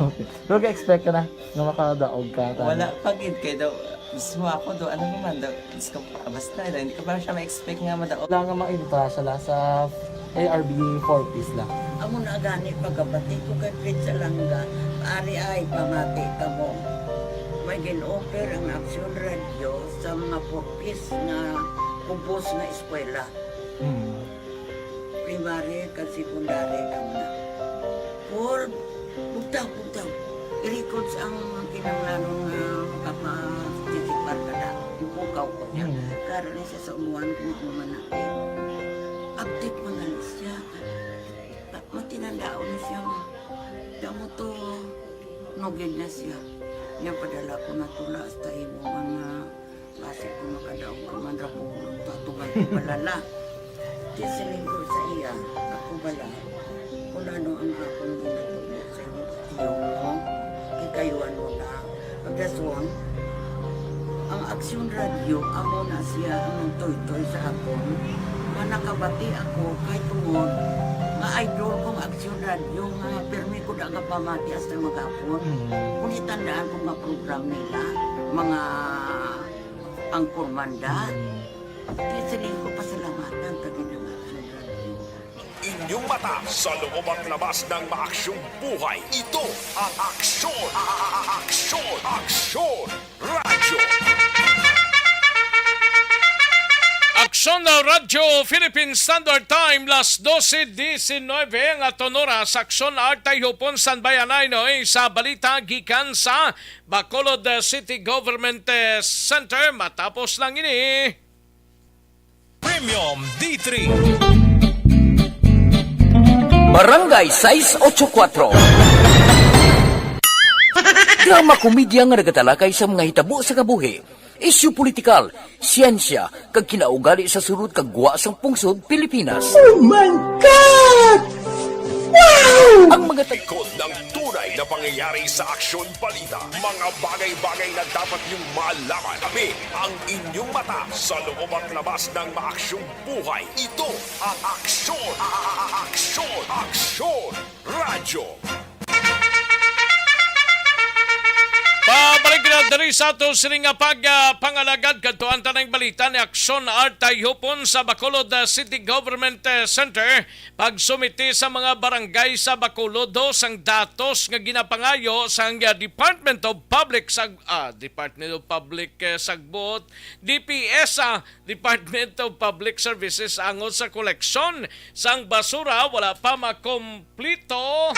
Okay. Pero ga-expect ka na nga makadaog ka, tanan? Wala pa gid, kay daw, mismo ako do, ano naman daw, Diyos ko, basta, hindi ko pa siya ma-expect nga madaog. Wala nga ma-invite siya la sa A R B four Ps la. Amo na gani pagkabati ko kay Fred Salanga, ari ay pamati kamo. May gin-offer ang Action Radio sa mga four Ps nga ubos nga eskwela. Hmm. Primary kag secondary kamo na. Paul, bugtaw, bugtaw. I-records ang kinahanglanon nga makaparticipar ka na. Ipukaw ko niya. Mm. Karon ni siya sa umuan kung ano man natin. Update man gani siya. Pa-, matinandaon ni siya nga. Damo to, nugid na siya. Niya padala ko na tula hasta imo mga Basi kung makadaog ka man ra, pulong to, atugan ko balala. Di siling ko sa iya, ako bala, kung ano ang akong ginatubo sa imo, tiyo mo, kikayuan mo na. Pagdason, ang Aksyon Radio, amo na siya ang nagtoytoy sa akon, nga nakabati ako kay tungod Nga idol ko nga Aksyon Radyo nga pirmi ko da nga pamati hasta maghapon. Mm. Kung itandaan ko nga program nila, mga angkormanda, mm, di siling ko pasalamatan ta gid ang Aksyon Radyo. Inyong mata sa loob at labas ng maaksyong buhay. Ito ang Aksyon, Aksyon, Aksyon Radyo. Aksyon na Radyo Philippine Standard Time, las dose diecinuebe ang aton oras. Aksyon Artay Hupon San Bayanay Noy sa balita gikan sa Bacolod, eh, City Government, eh, Center. Matapos lang ini. Premium D three. Barangay sais ocho kuatro. Drama komedya nga nagatalakay sa mga hitabo sa kabuhi, isyu politikal, siyensya, kag kinaugali sa sulod kag gwa sang pungsod Pilipinas. Oh my God! Wow! Ang mga tag- Likod ng tunay na pangyayari sa aksyon balita, mga bagay-bagay na dapat niyong malaman. Kami ang inyong mata sa loob at labas ng maaksyong buhay. Ito ang Aksyon, Aksyon, Aksyon Radyo. Pabalik na diri sa ato sini nga pag, ah, pangalagad. Kadtuan ta na ang balita ni Aksyon Artay Hupon sa Bacolod, ah, City Government, eh, Center. Pagsumiti sa mga barangay sa Bacolod sang datos nga ginapangayo sang, ah, Department of Public Sag-, ah, Department of Public, eh, Sagbot, D P S, ah, Department of Public Services angot sa koleksyon sang basura wala pa makom- Plito.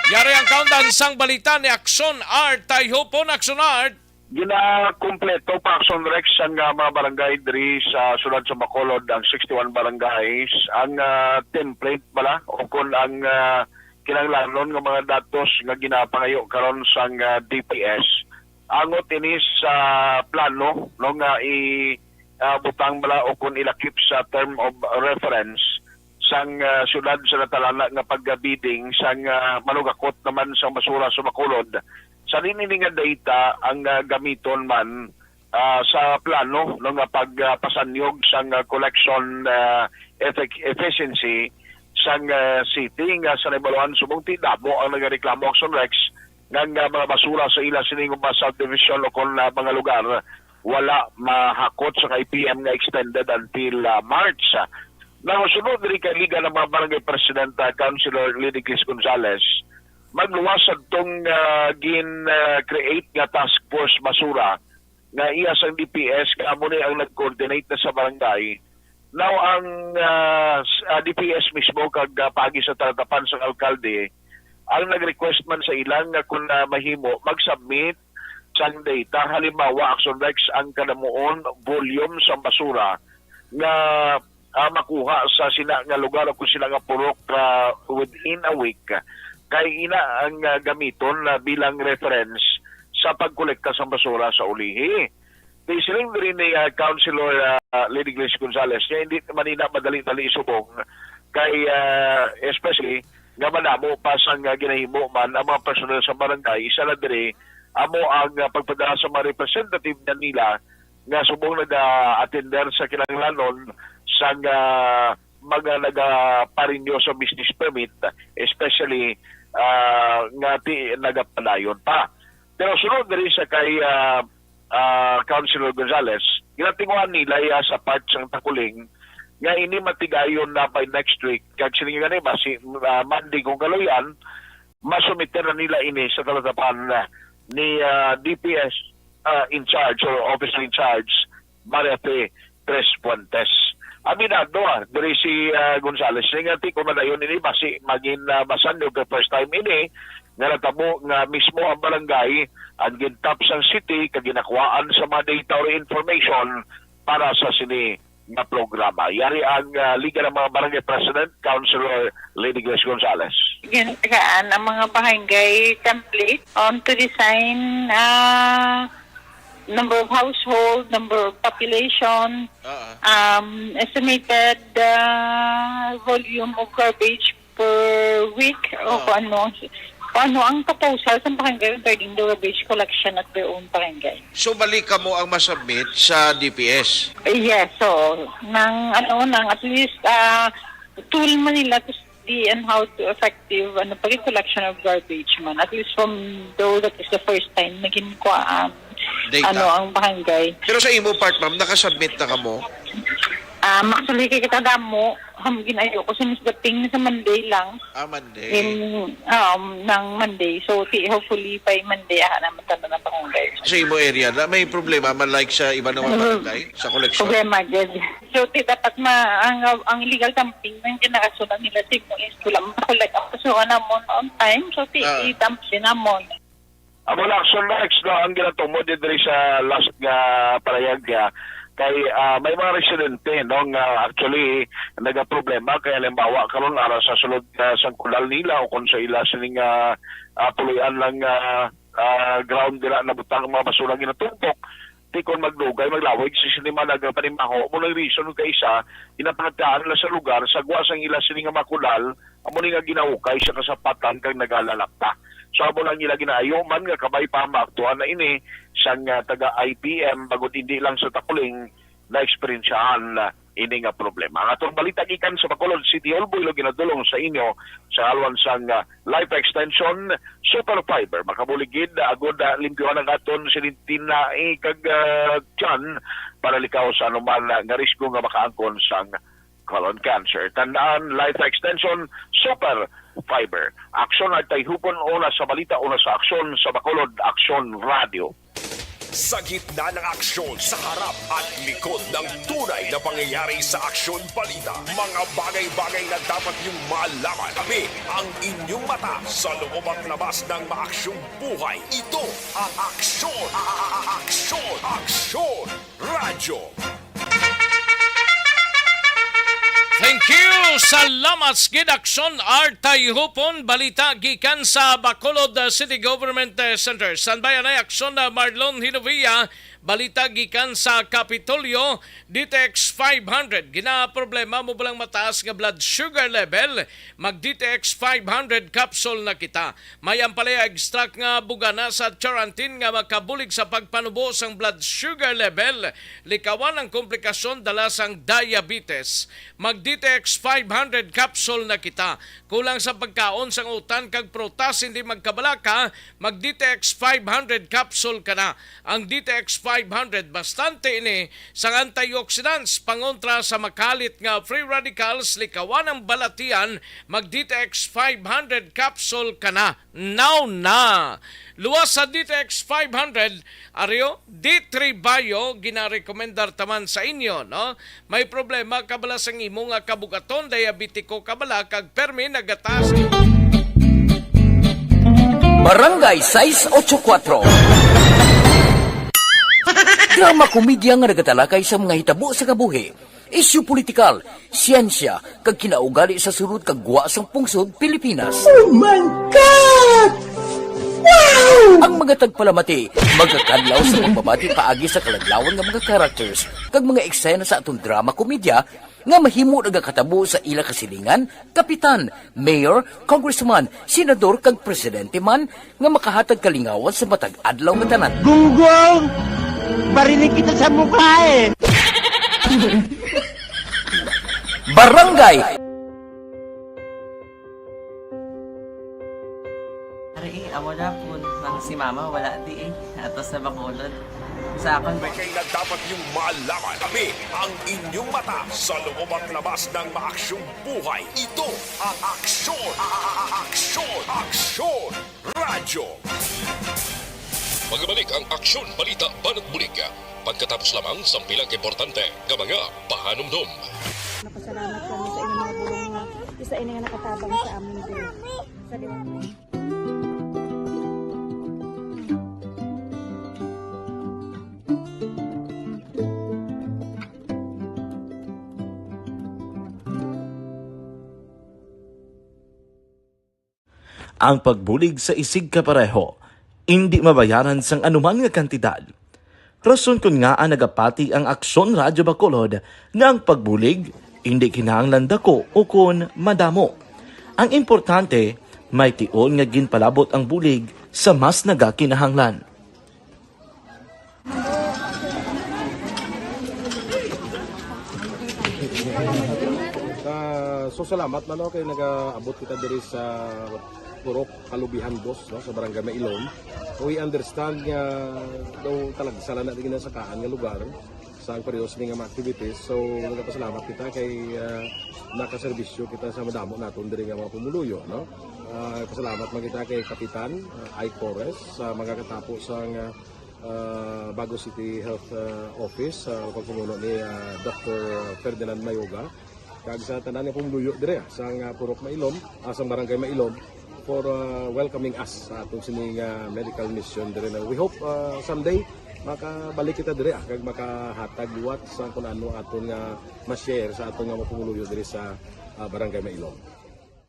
Yari ang kaundan sang balita ni Aksyon Art. Tayhupon, Aksyon Art. Ginakumpleto pa, Aksyon Rex, ang, ah, mga barangay diri sa siyudad sa Bacolod, ang sixty-one barangays. Ang, ah, template bala o kon ang, ah, kinahanglanon nga mga datos nga ginapangayo karon sang, ah, D P S. Angot ini sa plano, no, nga i, ah, butang bala o kon ilakip sa term of reference sang, ah, siyudad sa natalana nga pagbidding sang, ah, manugakot naman sang basura sa Bacolod. Sa ini nga data ang, ah, gamiton man, ah, sa plano, no, nga pag, ah, pasanyog sang, ah, collection, ah, effic-, efficiency sang, ah, city nga sa naibaluhan subong ti damo ang nagareklamo, Aksyon Rex, nga, nga mga basura sa ila sining mga subdivision o kon, ah, mga lugar wala mahakot sa I P M nga extended until, ah, March. Now, sunod diri kay Liga ng mga Barangay President, ah, Councilor Lidicles Gonzales, magluwas adtong, ah, gin, ah, create nga task force basura nga iya sang D P S nga amo ni ang nag-coordinate na sa barangay. Now, ang, ah, s-, ah, D P S mismo kag, ah, paagi sa talatapan sang alkalde ang nag-request man sa ilang nga kung, ah, mahimo, mag-submit sang data. Halimbawa, Aksyon Rex, ang kadamuon volume sang basura nga, ah, makuha sa sina nga lugar o kung sila nga purok, ah, within a week. Kay ina ang, ah, gamiton na bilang reference sa pagkolekta sang basura sa ulihi. Kay siling diri ni, ah, Councilor, ah, Lady Grace Gonzales, nga hindi man ina madali-dali subong kay, ah, especially nga madamo pa sang, ah, ginahimo man ang mga personnel sa barangay, isa na diri amo ang, ah, pagpadala sa mga representative na nila nga subong naga-attender sa kinahanglanon sang, ah, mga nagaparinyo sa business permit, especially, ah, nga ti-, nagapadayon pa. Pero sunod diri sa kay, ah, ah, Councilor Gonzales, ginatinguhan nila iya sa part sang Takuling nga ini matigayon na by next week, kag siling gani basi, ah, Monday kung kaluy-an, masumiter na nila ini sa talatapan, ah, ni, ah, D P S, ah, in charge or officer in charge, Mariate Tres Fuentes. Aminado, ah, diri si, ah, Gonzales, nga ti kung madayon ini, basi magin, ah, masanyog ka first time ini, nga natabo nga mismo ang barangay ang gintap sang city kag ginakuhaan sa mga data or information para sa sini nga programa. Yari ang, ah, Liga ng mga Barangay President, Councilor Lady Grace Gonzales. Gintagaan ang mga barangay template on to design, ah, number of household, number of population, Ah, ah. um, estimated, ah, volume of garbage per week o Ah. kung ano, ano ang proposal sa barangay regarding the rubbish collection at their own barangay. So, balik kamo ang masubmit sa D P S? Yes, so, nang, ano, nang at least, ah, tool man nila to study on how to effective, ano, pag collection of garbage man. At least from though that is the first time na ginkuhaan, Data. ano, ang barangay. Pero sa imo part, ma'am, nakasubmit na kamo? Um, actually, kay kita damo, um, ginayo ko since dating sa Monday lang. Ah, Monday. In, um, ng Monday. So, ti-, hopefully, by Monday, aha naman tanan ang barangay. Sa imo area na may problema man like sa iba nga mga Mhm. barangay sa koleksyon? Problema, gid. So, ti, dapat ma-, ang, ang illegal dumping ng generasyon na nila, si mo is wala mo collect ang basura namon on time. So, ti, Ah. i-dump din namon. Amo na, Action Rex, no, ang ginatumod din diri sa last nga panayag niya kay, ah, may mga residente, no, nga actually nagaproblema kay halimbawa karon ara sa sulod nga sangkudal nila o kung sa ila sining, ah, ah, puloy-an lang, ah, ah, ground nila nabutang ang mga basura nga ginatumpok. Ti kon magdugay, maglawig si sinima nagapanimaho. Mo nang reason kay isa, ginapangadtaan na sa lugar, sa gwa sang ila sini nga makudal, amo ni nga ginaukay sa kasapatan kag nagalalakta. So, amo lang ila ginaayo man nga kabay pa maaktuhan na ini sang, ah, taga I P M, bangod hindi lang sa Takuling na eksperyensyahan, ah, ini nga problema. Ang atong balita gikan sa Bacolod City Hall, Iloilo, ginadulong sa inyo sa alwan sang, ah, Life Extension Super Fiber. Makabulig gid, ah, agod, ah, limpyuhan ang aton silintina, eh, kag, ah, tiyan para likaw sa anuman, ah, nga risgo nga makaangkon sang colon cancer. Tandaan, Life Extension Super Fiber. Aksyon ay tayhupon, una sa balita, una sa aksyon, sa Bacolod Aksyon Radio. Sa gitna ng aksyon, sa harap at likod ng tunay na pangyayari sa Aksyon Balita, mga bagay-bagay na dapat niyong malaman. Kami ang inyong mata sa loob at labas ng maaksyong buhay. Ito ang Aksyon, Aksyon, Aksyon Radyo. Thank you. Salamat sa gid, Aksyon Art Tayhupon. Balita gikan sa Bacolod, uh, City Government, uh, Center. Standby anay, Aksyon, uh, Marlon Hinovia. Balita gikan sa Kapitolyo, D T X five hundred. Ginaproblema mo ba lang mataas nga blood sugar level? Mag D T X five hundred capsule na kita. May ampalaya extract nga bugana sa charantin nga makabulig sa pagpanubo sang blood sugar level, likawan ang komplikasyon dala sang diabetes. Mag D T X five hundred capsule na kita. Kulang sa pagkaon sang utan kag prutas, hindi magkabalaka, mag D T X five hundred capsule ka na. Ang D T X five hundred bastante ini sang antioxidants pangontra sa makalit nga free radicals, likawan ang balatian, mag D T X five hundred capsule ka na. Now na! Luwas sa D T X five hundred, Ario, D three Bio, ginarekomendar taman sa inyo, no? May problema ka bala sang imo nga kabugaton, diabetiko ka bala, kag permi nagataas. Barangay sais ocho kuatro. Drama komedya nga nagatalakay sa mga hitabo sa kabuhi, isyu politikal, siyensya, kag kinaugali sa sulod kag gwa sang pungsod Pilipinas. Oh my God! Wow! Ang mga tagpalamati magakadlaw sa pagbabati paagi sa kaladlawan nga mga characters kag mga eksena sa aton drama komedya nga mahimo nagakatabo sa ila kasilingan, kapitan, mayor, congressman, senador, kag presidente man nga makahatag kalingawan sa matag adlaw nga tanan. Gunggong! Barinig kita sa mukha eh! Barangay! Ari, eh, amo na po. Ang si Mama, wala di eh. Ato sa Bacolod. Sa akon, May kay na dapat niyong malaman. Kami ang inyong mata sa loob at labas ng maaksyong buhay. Ito ang Aksyon, a-, a-, a-, Aksyon, Aksyon Radyo. Magbalik ang Aksyon Balita Banat Bulig, pagkatapos lamang sa pila ka importante nga mga pahanumdom. Napasalamat kami sa inyong mga bulong nga isa ini nga nakatabang sa amon diri. Sa Ang pagbulig sa isigkapareho indi mabayaran sang anuman nga kantidad. Rason kon ngaa nagapati ang Aksyon Radyo Bacolod nga ang pagbulig indi kinahanglan dako ukon madamo. Ang importante, May tion nga ginpalabot ang bulig sa mas nagakinahanglan. Ah, so salamat man, no, kay nagaabot kita diri sa Purok Kalubihan Dos, no, sa Barangay Mailom. We understand nga daw talagsa lang na di ginasakaan nga lugar sa ang pareho sini nga mga activities. So, nagapasalamat kita kay, ah, nakaserbisyo kita sa madamo naton diri nga mga pumuluyo, no? Ah, pasalamat man kita kay Kapitan, ah, Ike Torres, sa mga katapo sa nga, ah, Bago City Health, ah, Office, sa pagpamuno ni, ah, Doctor Ferdinand Mayoga, kag sa tanan nga pumuluyo dire, ah, sa nga Purok Mailom, ah, sa Barangay Mailom, for, ah, welcoming us sa aton sini nga medical mission dire na we hope, ah, someday makabalik kita dire, ah, kag makahatag liwat sa kung ano aton nga ma-share sa aton nga mga pumuluyo dire sa, ah, Barangay Mailom.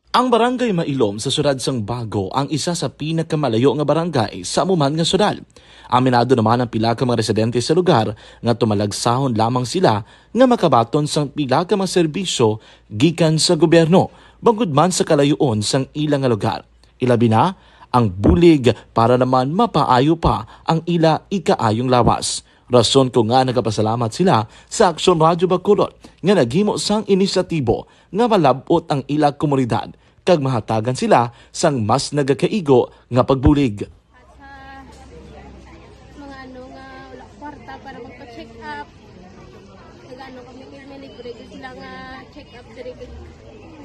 Ang Barangay Mailom sa siyudad sang Bago ang isa sa pinakamalayo nga barangay sa amo man nga siyudad. Aminado naman ang pila ka mga residente sa lugar nga tumalagsahon lamang sila nga makabaton sang pila ka mga serbisyo gikan sa gobyerno, bangod man sa kalayoon sang ila nga lugar. Ilabi na ang bulig para naman mapaayo pa ang ila ikaayong lawas. Rason ko nga nagapasalamat sila sa Aksyon Radyo Bacolod nga naghimo sang inisyatibo nga malab-ot ang ila komunidad kag mahatagan sila sang mas nagakaigo nga pagbulig. At sa mga ano nga wala kwarta para magpa-check up, nag-ano kami kay may libre gyud sila nga check up diri, kay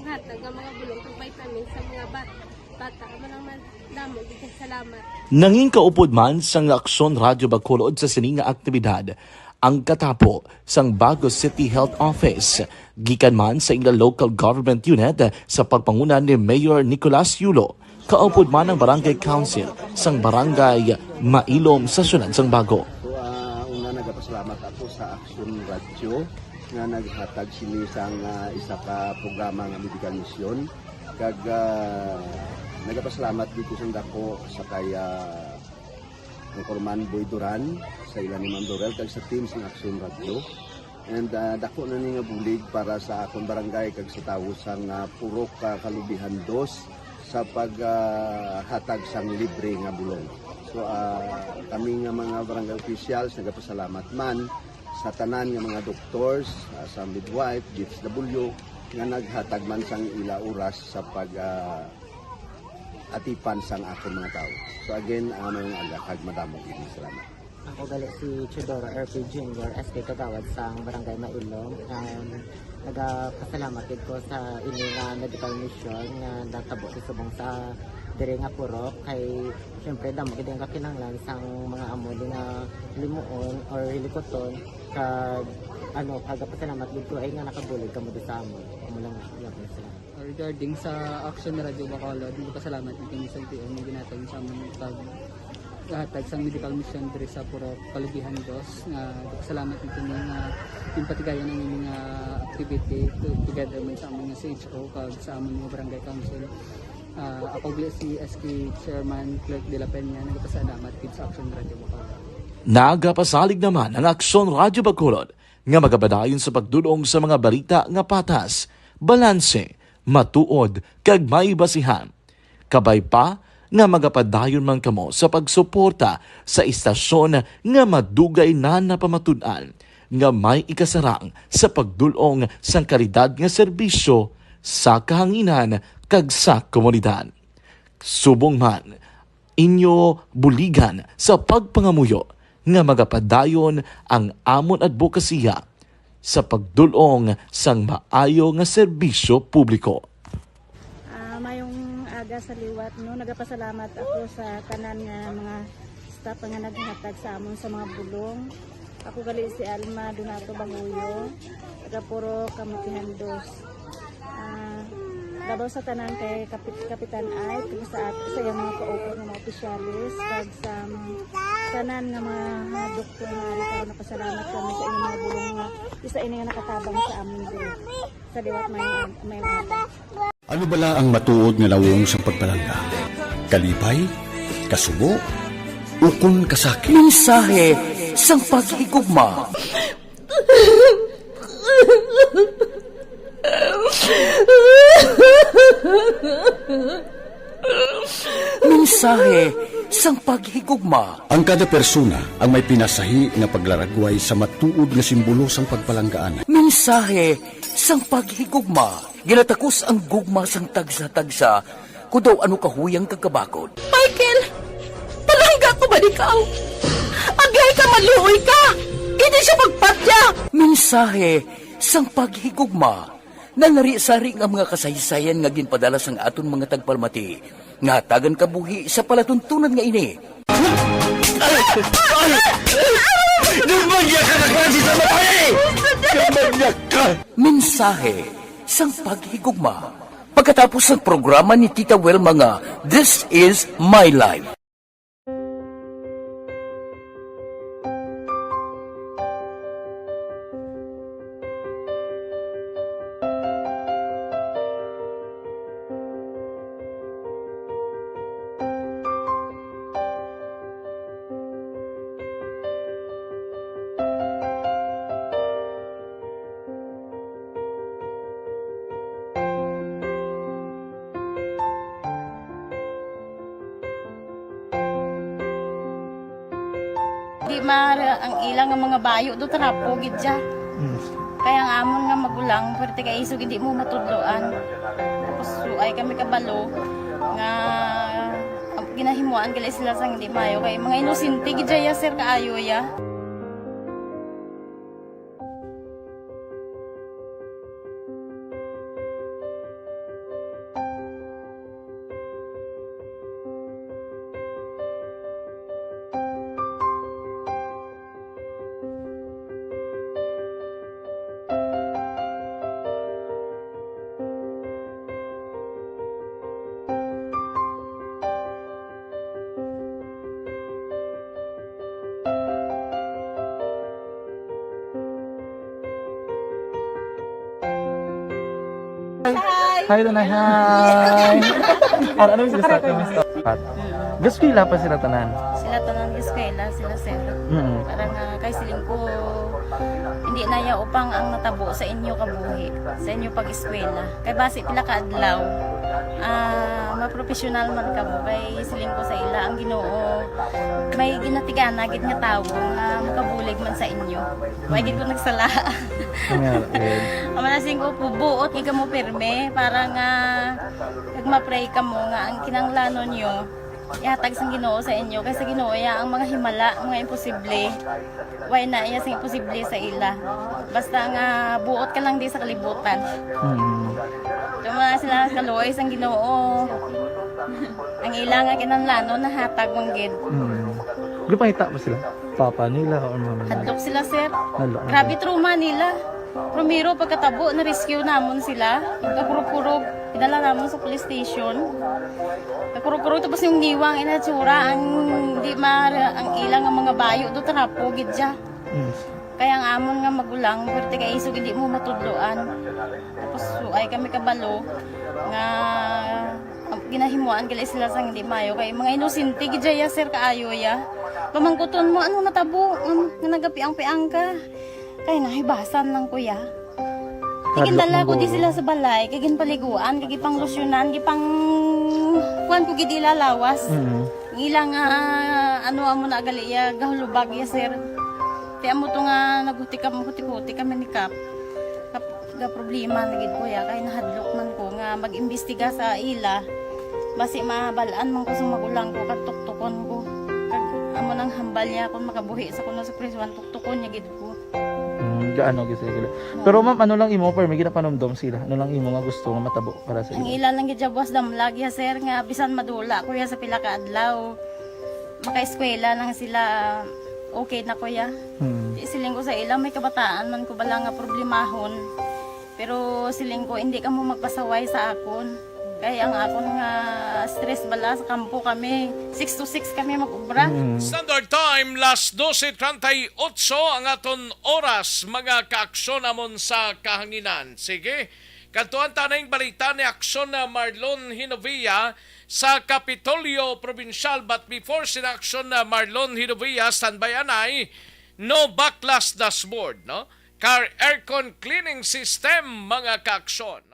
hatag nga mga bulong kag vitamins sa mga ba-, bata. Amo lang man, damo gyud kay salamat. Nangin kaupod man sang Aksyon Radyo Bacolod sa sini nga aktibidad ang katapo sang Bago City Health Office, gikan man sa ila local government unit sa pagpanguna ni Mayor Nicolas Yulo, kaupod man ang Barangay Council sang Barangay Mailom sa siyudad sang Bago. So, ah, una, nagapasalamat ako sa Aksyon Radyo nga naghatag sini sang, ah, isa ka programa nga medical mission. Kag, ah, nagapasalamat dito sa dako sa kay, ah, Anchorman Boy Duran, sa ila ni Ma'am Dorel, kag sa team sang Aksyon Radyo. And, ah, dako na ni nga bulig para sa akon barangay kag sa tawo sang, ah, Purok, ah, Kalubihan Dos sa pag, ah, hatag sang libre nga bulong. So, ah, kami nga mga barangay officials nagapasalamat man sa tanan nga mga doctors, ah, sa midwife, D S W, nga naghatag man sang ila oras sa pag, ah, atipan sang akon mga tawo. So again, ah, mayong aga kag madamo gid nga salamat. Ako gali si Teodoro R P Junior, S K Kagawad sang Barangay Mailom. Um, nagapasalamat gid ko sa ini nga medical mission nga natabo sa subong sa diri nga purok. Kay, siyempre, damo gid ang kakinahanglan sang mga amo di nga limuon or hilikuton. Kag, ano, nagapasalamat gid ko ay nga nakabulig kamo di sa amon. Amo lang, salamat. Regarding sa Action Radio Bacolod, nagpasalamat gid kami sa L T O nga ginhatag sa amon pag-, hatag sang medical mission diri sa Purok Kalubihan Dos, nga nagpasalamat gid kami nga ginpatigayon ang ining, ah, activity to-, together man sa amon nga C H O kag sa amon nga barangay council. Ah, ako gali si S K Chairman Clerk de la Peña, nagpasalamat gid sa Action Radio Bacolod. Nagapasalig naman ang Action Radio Bacolod nga magapadayon sa pagdul-ong sa mga balita nga patas, balanse, matuod, kag may basihan. Kabay pa nga magapadayon man kamo sa pagsuporta sa istasyon nga madugay na napamatud-an nga may ikasarang sa pagdul-ong sang kalidad nga serbisyo sa kahanginan kag sa komunidad. Subong man, inyo buligan sa pagpangamuyo nga magapadayon ang amon adbokasiya sa pagdul-ong sang maayo nga serbisyo publiko. Ah, mayong aga sa liwat, no? Nagapasalamat ako sa tanan nga mga staff nga naghatag sa amon sa mga bulong. Ako gali si Alma Donato Bahuyo, taga Purok Kamutihan Dos. Ah, labaw sa tanan kay Kapit-, Kapitan Ike, kag sa at-, sa iyang mga kaupod nga mga opisyales, kag sa, um, tanan nga mga, mga doktor nga ari karon, nagapasalamat kami sa inyong mga bulong nga isa ini nga nakatabang sa amon diri. Sa liwat may, may mga Ano bala ang matuod nga nawong sang pagpalangga? Kalipay? Kasubo? Ukon kasakit? Mensahe sang paghigugma. Mensahe sang paghigugma. Ang kada persona ang may pinasahi nga paglaragway sa matuod nga simbolo sang pagpalanggaan. Mensahe sang paghigugma. Ginatakos ang gugma sang tagsa-tagsa, kon daw ano kahuyang kag kabakod. Michael, palangga ko ba ikaw? Agay ka, maluoy ka! Hindi siya magpatya! Mensahe sang paghigugma. Nalari-sari nga mga kasaysayan nga ginpadala sang aton mga tagpalamati, nga hatagan kabuhi sa palatuntunan nga ini. Ay! Ay! Ay! Dumagya ka na klase sa babae! Dumagya ka! Mensahe sang paghigugma. Pagkatapos sang programa ni Tita Wilma nga This Is My Life. Di ma ang ila nga mga bayo do trapo gid siya. Mm. Kaya ang amon nga magulang, pwerte kay isog hindi mo matudloan. Tapos suay kami kabalo nga ang ginahimuan gali sila sang hindi maayo kay mga inosente gid siya, sir, kaayo ya. Hi. Hi, Tanay. Hi. Ano, ano yung gusto? Ano yung gusto? Pat. Mm. Gaskwela pa sila tanan? Sila tanan gaskwela, sila sir. Mm. Para nga kay siling ko, hindi na ya upang ang natabo sa inyo kabuhi, sa inyo pag-eskwela. Kay basi pila ka adlaw, ah, mapropesyonal man kamo. Kay siling ko sa ila, ang Ginoo may ginatigana gid nga tawo nga makabulig man sa inyo. Wa gid ko nagsala. Nga, eh. Amo na sing ko, buot gid kamo pirme para nga kag ma-pray kamo nga ang kinahanglanon nyo ihatag sang Ginoo sa inyo, kay sa Ginoo ya ang mga himala, mga imposible. Way na iya sing imposible sa ila. Basta nga buot ka lang di sa kalibutan. Mm. Tuma sila kaluoy sang Ginoo. Ang ila nga kinahanglanon nahatag man gid. Mm. Gipangita ba sila? Papa nila or mama nila? Hadlok sila, sir. Hadlok na Grabe sila. Trauma nila. Primero, pagkatabo, na-rescue namon sila. Kakurog-kurog, idala namon sa police station. Kakurog-kurog, tapos yung niwang inatsura, ang di ma-, ang ilang nga mga bayo, do trapo, gid siya. Mm. Kaya ang amon nga magulang, pwerte kay isog, hindi mo matudloan. Tapos, suay kami kabalo, nga ginahimuan gali sila sang hindi maayo. Kay mga inosente gid ya, sir, kaayo ya. Pamangkuton mo, ano natabo? Ano, nga nagapiang-piang ka? Kay nahibasan lang, kuya. Hadlok Tigindala man ko di guro. Sila sa balay, kay ginpaliguan, kay gipanglusyonan, gipang kuan ko gid ila lawas. Mm. Ang ila nga, ano, amo na gali ya, gahulubag ya, sir. Ti amo to nga naghuti kam-, huti-huti kami ni Kap. Kap-, ga problema na gid ko ya, kay nahadlok man ko nga mag-imbestiga sa ila. Basi mabal-an man ko sa magulang ko, kag tuktukon ko. Kag amo nang hambal niya, kung makabuhi sa kuno sa prisuan, tuktukon niya gid ko. Mm, gaano gid sila. Pero ma'am, ano lang imo, permi ginapanumdom sila? Ano lang imo nga gusto nga matabo para sa Ang ila? Ila lang gid siya buwas damlag ya, sir, nga bisan madula ko ya sa pila ka adlaw, makaeskwela lang sila, okay na ko ya. Hmm. Di siling ko sa ila, may kabataan man ko bala nga problemahon. Pero siling ko, hindi ka mo magpasaway sa akon. Kay ang akon nga stress bala sa kampo kami, six to six kami mag-ubra. Mm. Standard Time, las dose treinta y ocho ang aton oras, mga kaaksyon namon sa kahanginan. Sige, kadtuan ta ning balita ni Aksyon na Marlon Hinovia sa Kapitolyo Probinsyal. But before sina Aksyon na Marlon Hinovia, standby anay, no baklas dashboard, no? Car aircon cleaning system, mga kaaksyon, no?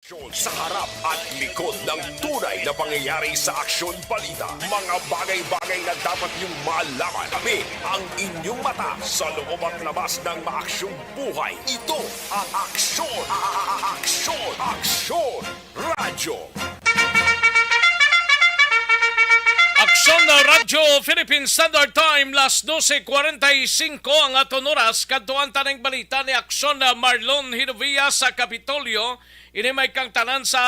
Sa harap at likod ng tunay na pangyayari sa Aksyon Balita, mga bagay-bagay na dapat niyong malaman. Kami ang inyong mata sa loob at labas ng maaksyong buhay. Ito ang Aksyon, Aksyon, Aksyon Radyo. Aksyon na Radyo Philippine Standard Time, las doce cuarenta y cinco ang aton oras. Kadtuan ta ning balita ni Aksyon na Marlon Hinovia sa Kapitolyo. Ini may kangtanan sa,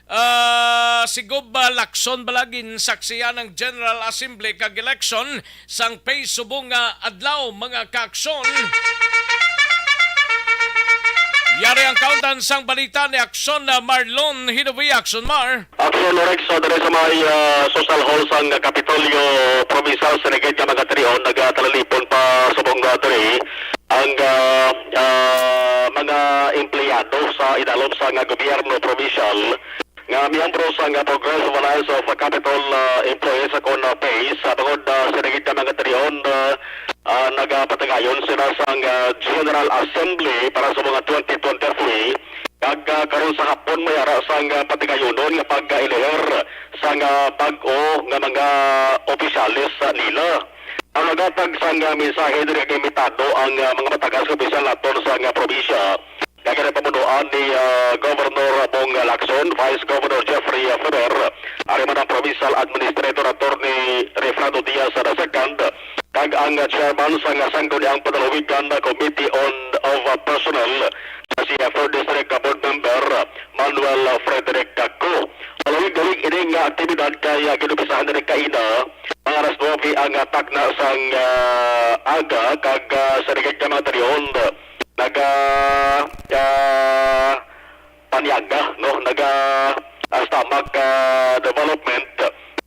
ah, Sigob, ah, Lacson, bala ginsaksihan ang General Assembly kag election sang Pay subong nga adlaw, mga kaaksyon. Yari ang kaundan sang balita ni Aksyon na Marlon Hinovia. Aksyon, Mar. Aksyon, Rex, sa diri sa may, ah, Social Hall sang Kapitolyo, Provincial Senate nga mga trio, nagatalipon pa subong nga diri ang, ah, ah, mga empleyado sa idalom sang gobyerno provincial nga miyembro sang Progressive Alliance of Capitol, ah, Employees kon, ah, PACE, ah, bangod, ah, sa dagit nga mga trio, ah, ah, nagapatigayon sila sang, ah, General Assembly para sa mga twenty twenty-three. Kag, ah, karon sa hapon may ara sang, ah, patigayonon nga pag-elehir sang, ah, bag-o nga mga opisyales, ah, nila. Ang nagatag sang, ah, mensahe diri, limitado ang, ah, mga matagas nga opisyal naton sang, ah, probinsya. Kag ang pamunuan ni, ah, Governor Bong Lacson, Vice Governor Jeffrey, ah, Ferrer, ari man ang Provincial Administrator Attorney Refrando Diaz the second, kag ang, ah, Chairman sang, ah, Sangguniang Panlalawigan Committee on, of, ah, Personnel, sa si, ah, Third District, ah, Board Member, ah, Manuel, ah, Frederick, ah, Go. Palawig-lawig ini nga aktibidad kay, ah, ginumpisahan diri kaina, mga alas nuebe ang, ah, takna sang, ah, aga, kag, ah, sa dagit nga mga trio, naga, ah, panyaga, no? Naga, ah, stomach, ah, development.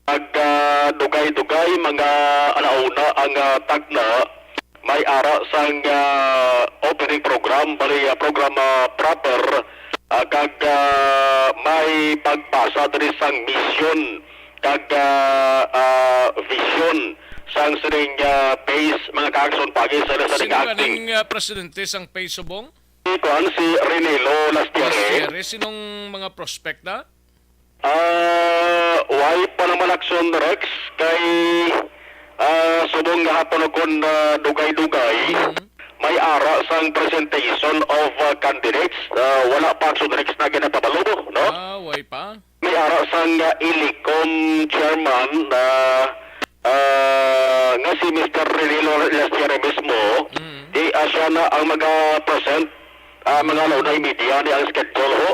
Nag, ah, dugay-dugay mga alauna ang, ah, takna. May ara sang, ah, opening program, bali, ah, program, ah, proper, ah, kag, ah, may pagbasa diri sang mission kag, ah, ah, vision sang sining, ah, PACE, mga kaaksyon, pagi sa ila sa Sino nag-acting. Ganing, ah, presidente sang PACE subong? Si kuan, si Renelo Lastiere. Lastiere, sinong mga prospect na? Ah, wala pa naman aksyon, Rex, kay, ah, subong gahapon kon, ah, dugay-dugay, Mhm. may ara sang presentation of, ah, candidates. Ah, wala pa aksyon, Rex, na ginapabalo, no? Ah, wala pa. May ara sang, ah, ILICOM chairman na, ah, nga si Mister Renelo Lastiere mismo, Mm. di, ah, siya na ang maga-present, ah, mga alauna y media ni ang schedule ho,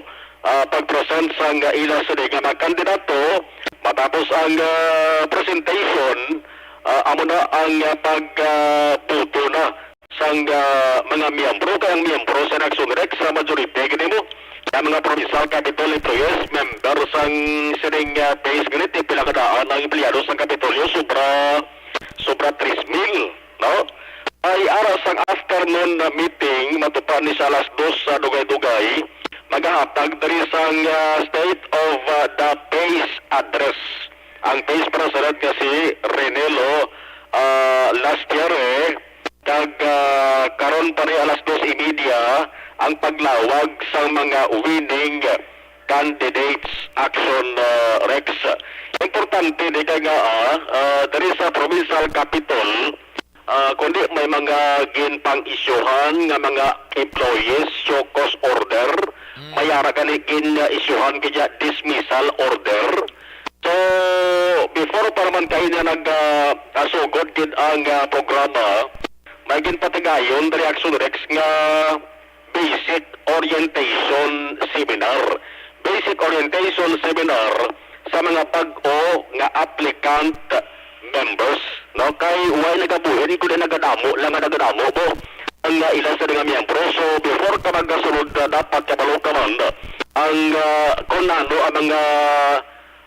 ah, pag-present sang, ah, ila sini nga mga kandidato. Matapos ang, ah, presentation, ah, amo na ang, ah, pag, ah, boto na sang, ah, mga miyembro, kay ang miyembro sa Action Rex sa majority gid mo. Ang mga provincial capitol employees, member sang sining, ah, PACE gid, pila ka daan ang empleyado sang Kapitolyo, sobra, sobra tres mil, no? Ay ara sang afternoon na meeting, matupa ni sa alas dos sa dugay-dugay, magahatag diri sang, ah, State of, ah, the PACE Address ang PACE President nga si Renelo, ah, Lastiere. Kag, ah, karon pa ni alas dos y media ang paglawag sang mga winning candidates, Action, ah, Rex. Importante ni kay nga, ah, ah, diri sa provincial capitol, ah, kundi may mga ginpang-isyuhan nga mga employees show cause order, Mm. may ara gani gin-isyuhan kaya dismissal order. So, before pa naman kayo na nag, ah, ah, sugod gid ang, ah, programa, may ginpatigayon diri Action Rex nga basic orientation seminar. Basic orientation seminar sa mga bag-o nga applicant members, no? Kay wala nagabuhin, kundi nagadamo lang nga nagadamo po ang, ah, ila sa mga miyembro. So, before ka magasunod, ah, dapat kabalo ka man ang, ah, kung ano ang mga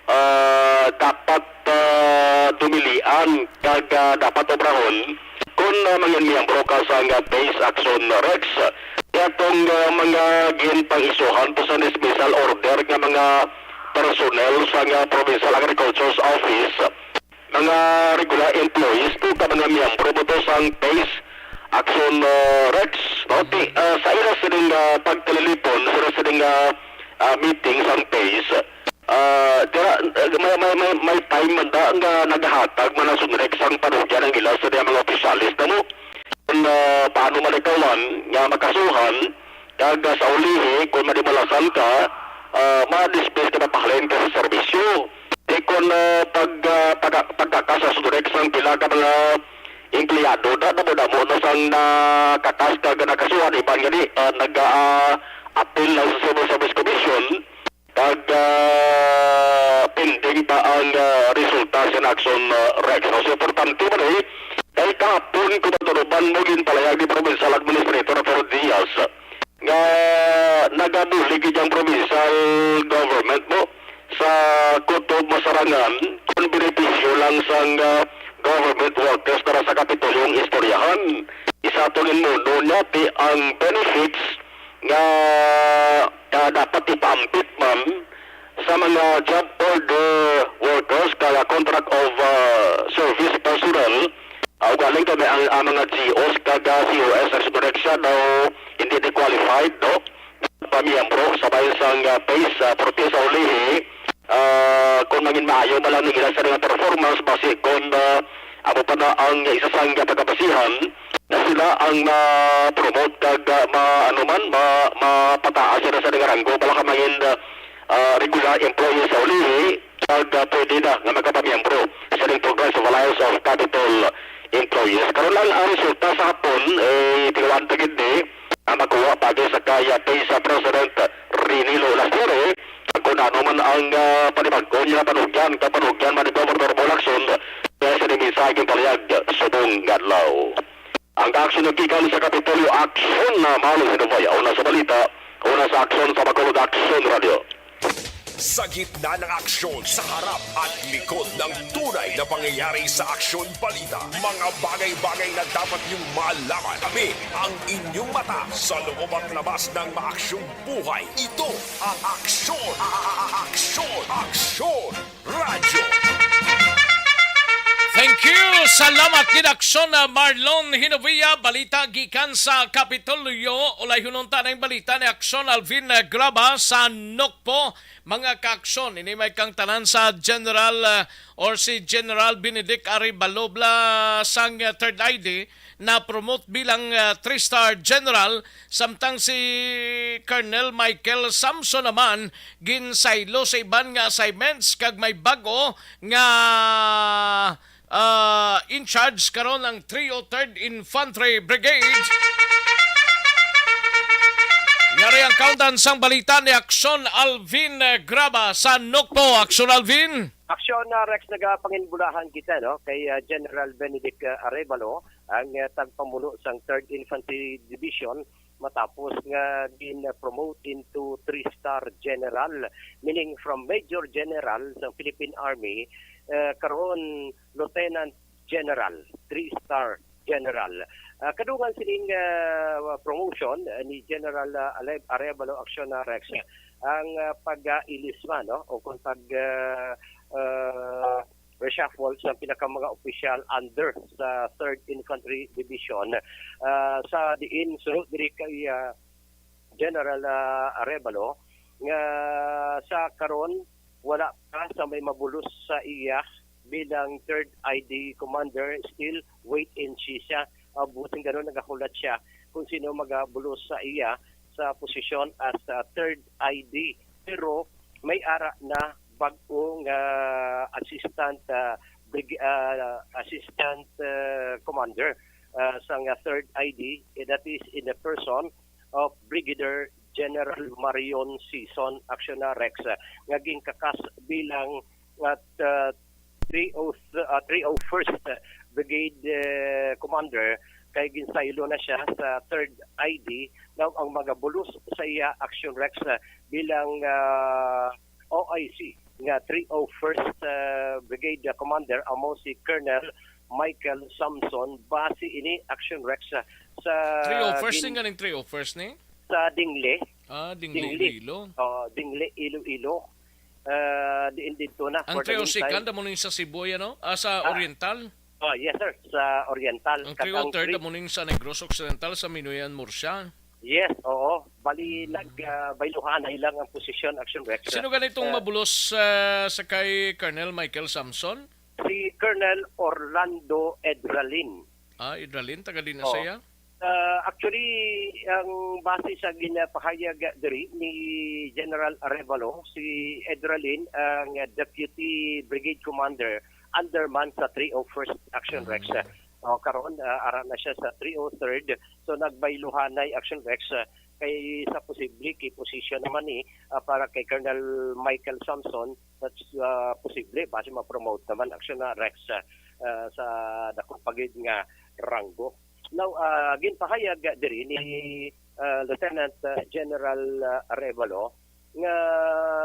ah, dapat, ah, dumilian kag, ah, dapat obrahon kon, ah, mangin miyembro ka sa nga PACE Action Rex. Kaya tong, ah, mga ginpang-isyuhan to sa dismissal order nga mga personnel sa nga Provincial Agriculture's Office, mga regular employees to ka mga miyembro mo to sang PACE Action, ah, Rex, no? Ti, ah, sa ila sining, ah, pagtalilipon, sila sining, ah, ah, meeting sang PACE, ah, dira, ah, may, may, may, may time man da nga nagahatag man ang SONREC sang panugyan ang ila sa mga opisyales na mo. Kung, ah, paano malikawan nga makasuhan, kag, ah, sa ulihi, kung madimalakan ka, ah, ma-dismiss ka, mapahalin ka sa serbisyo. Di kung, ah, pag, ah, pagka-, pagkakas sa SONREC sang pila ka mga empleyado na damo-damo na sang nakakas kag nakasuhan, iban gani, ah, nag-, ah, apil lang sa Civil Service Commission, kag, ah, pending pa ang, ah, resulta sa action, ah, Rex. So, importante man, eh, kay kahapon, kung maturuban mo, ginpalayag ni Provincial Administrator Arthur Diaz nga nagabulig gid ang provincial government mo sa kutob masarangan kon benepisyo lang sang, ah, government workers para sa Kapitolyo ang istoryahan. Isa to ginmuno niya ti ang benefits nga, ah, dapat ipaampit man sa mga job order workers kaya contract of, ah, service personnel. Ah, ugaling kami ang, ang mga G Os kag, ah, C O S ang sumunod siya daw hindi di qualified, no? Pamiyembro sa bayan sang, ah, PACE, ah, pero sa ulihi, ah, kung mangin maayo man lang nila sa mga performance, basi kung, ah, amo pa na ang isa sang pagkabasihan na sila ang ma-promote kag, ah, ma-, ano man, ma-, mapataas sila sa mga ranggo, bala ka mangin, ah, ah, regular employee sa ulihi, kag, ah, pwede na nga magkapamiyembro sa ning Progressive Alliance of Capitol Employees. Karon lang ang resulta sa hapon, eh, tinuan ta gid ni, ah, makuha pa gid sa kaya kay sa President Renilo Lastire, kung ano man ang, ah, panibag-o niya panugyan, kapanugyan man ni Governor Bong Lacson, kaya sa mensahe palayag subong nga adlaw. Ang aksyon naggikan sa Kapitolyo, aksyon na Marlon Hinubaya. Una sa balita, una sa aksyon sa Bacolod Aksyon Radio. Sa gitna ng aksyon, sa harap at likod ng tunay na pangyayari sa Aksyon Balita, mga bagay-bagay na dapat niyong malaman. Kami ang inyong mata sa loob at labas ng maaksyong buhay. Ito ang Aksyon, a-, a-, a-, Aksyon, Aksyon Radyo. Thank you. Salamat gid, Aksyon, ah, Marlon Hinovia. Balita gikan sa Kapitolyo. Ulayhunon ta na ang balita ni Aksyon Alvin, ah, Graba sa Nokpo. Mga kaaksyon, ini may kang tanan sa General, ah, or si General Benedict Arevalo bala sang, ah, Third I D na promote bilang, ah, three-star general, samtang si Colonel Michael Samson naman ginsaylo sa iban nga assignments kag may bag-o nga, ah, in charge karon ang three oh third Infantry Brigade. Yari ang kaundan sang balita ni Aksyon Alvin, eh, Graba sa Nokpo. Aksyon Alvin. Aksyon na Rex, nagapanginbulahan kita, no, kay, ah, General Benedict, ah, Arevalo, ang, ah, tagpamuno sang Third Infantry Division matapos nga gin-promote into three-star general, meaning from Major General sa Philippine Army, eh, karon Lieutenant General, three-star General. Ah, kadungan sining, ah, promotion, ah, ni General, ah, Ale-, Arevalo, Aksyon na Rex, ang, ah, pag-ilis man, no, o kung pag, ah, ah, reshuffle sa pinaka mga opisyal under sa Third Infantry Division. Ah, sa diin, sunod diri kay, ah, General, ah, Arevalo, nga sa karon wala pa sa may mabulos sa iya bilang Third I D Commander. Still wait and see siya. Ah, buting ganun, nagahulat siya kung sino magabulos sa iya sa posisyon as, ah, Third I D. Pero may ara na bag-o nga assistant, ah, brig-, ah, assistant, ah, commander, ah, sa nga Third I D, eh, that is in the person of Brigadier General Marion Sison, Aksyon na Rex, ah, nga ginkakas bilang at, ah, three oh th-, ah, three oh first Brigade, eh, Commander, kay ginsaylo na siya sa Third I D. Now, ang magabulos sa iya, Aksyon Rex, ah, bilang, ah, O I C nga three oh first, ah, Brigade Commander, amo si Colonel Michael Samson. Base ini, Aksyon Rex, ah, sa three oh first gin-, ni, ganing three oh first ni? Sa Dingle. Ah, Dingle, Dingle. Iloilo. Oh, Dingle, Iloilo. Ah, diin dito na. Ang for the three oh second, meantime, amo ni sa Cebu, ano? Ah, sa Ah. Oriental? Oh, yes, sir. Sa Oriental. Ang Kag ang three oh third, three amo ni sa Negros Occidental, sa Minoyan, Murcia. Yes, oo. Bali, nag, ah, bayluhanay lang ang posisyon, Action Rex. Sino ganitong Ah, mabulos, ah, sa kay Colonel Michael Samson? Si Colonel Orlando Edralin. Ah, Edralin, taga din na Oh. saya? Ah, actually, ang base sa ginapahayag diri ni General Arevalo, si Edralin ang Deputy Brigade Commander under man sa three oh first Action Rex. Mm. Oh, karon, ah, ara na siya sa three oh third. So, nagbayluhanay, Action Rex, ah, kay sa posible kay posisyon naman ni, ah, para kay Colonel Michael Samson, that's, ah, posible basi ma-promote naman, Action, ah, Rex, ah, ah, sa dako pa gid nga ranggo. Now, ah, ginpahayag diri ni, ah, Lieutenant, ah, General, ah, Arevalo nga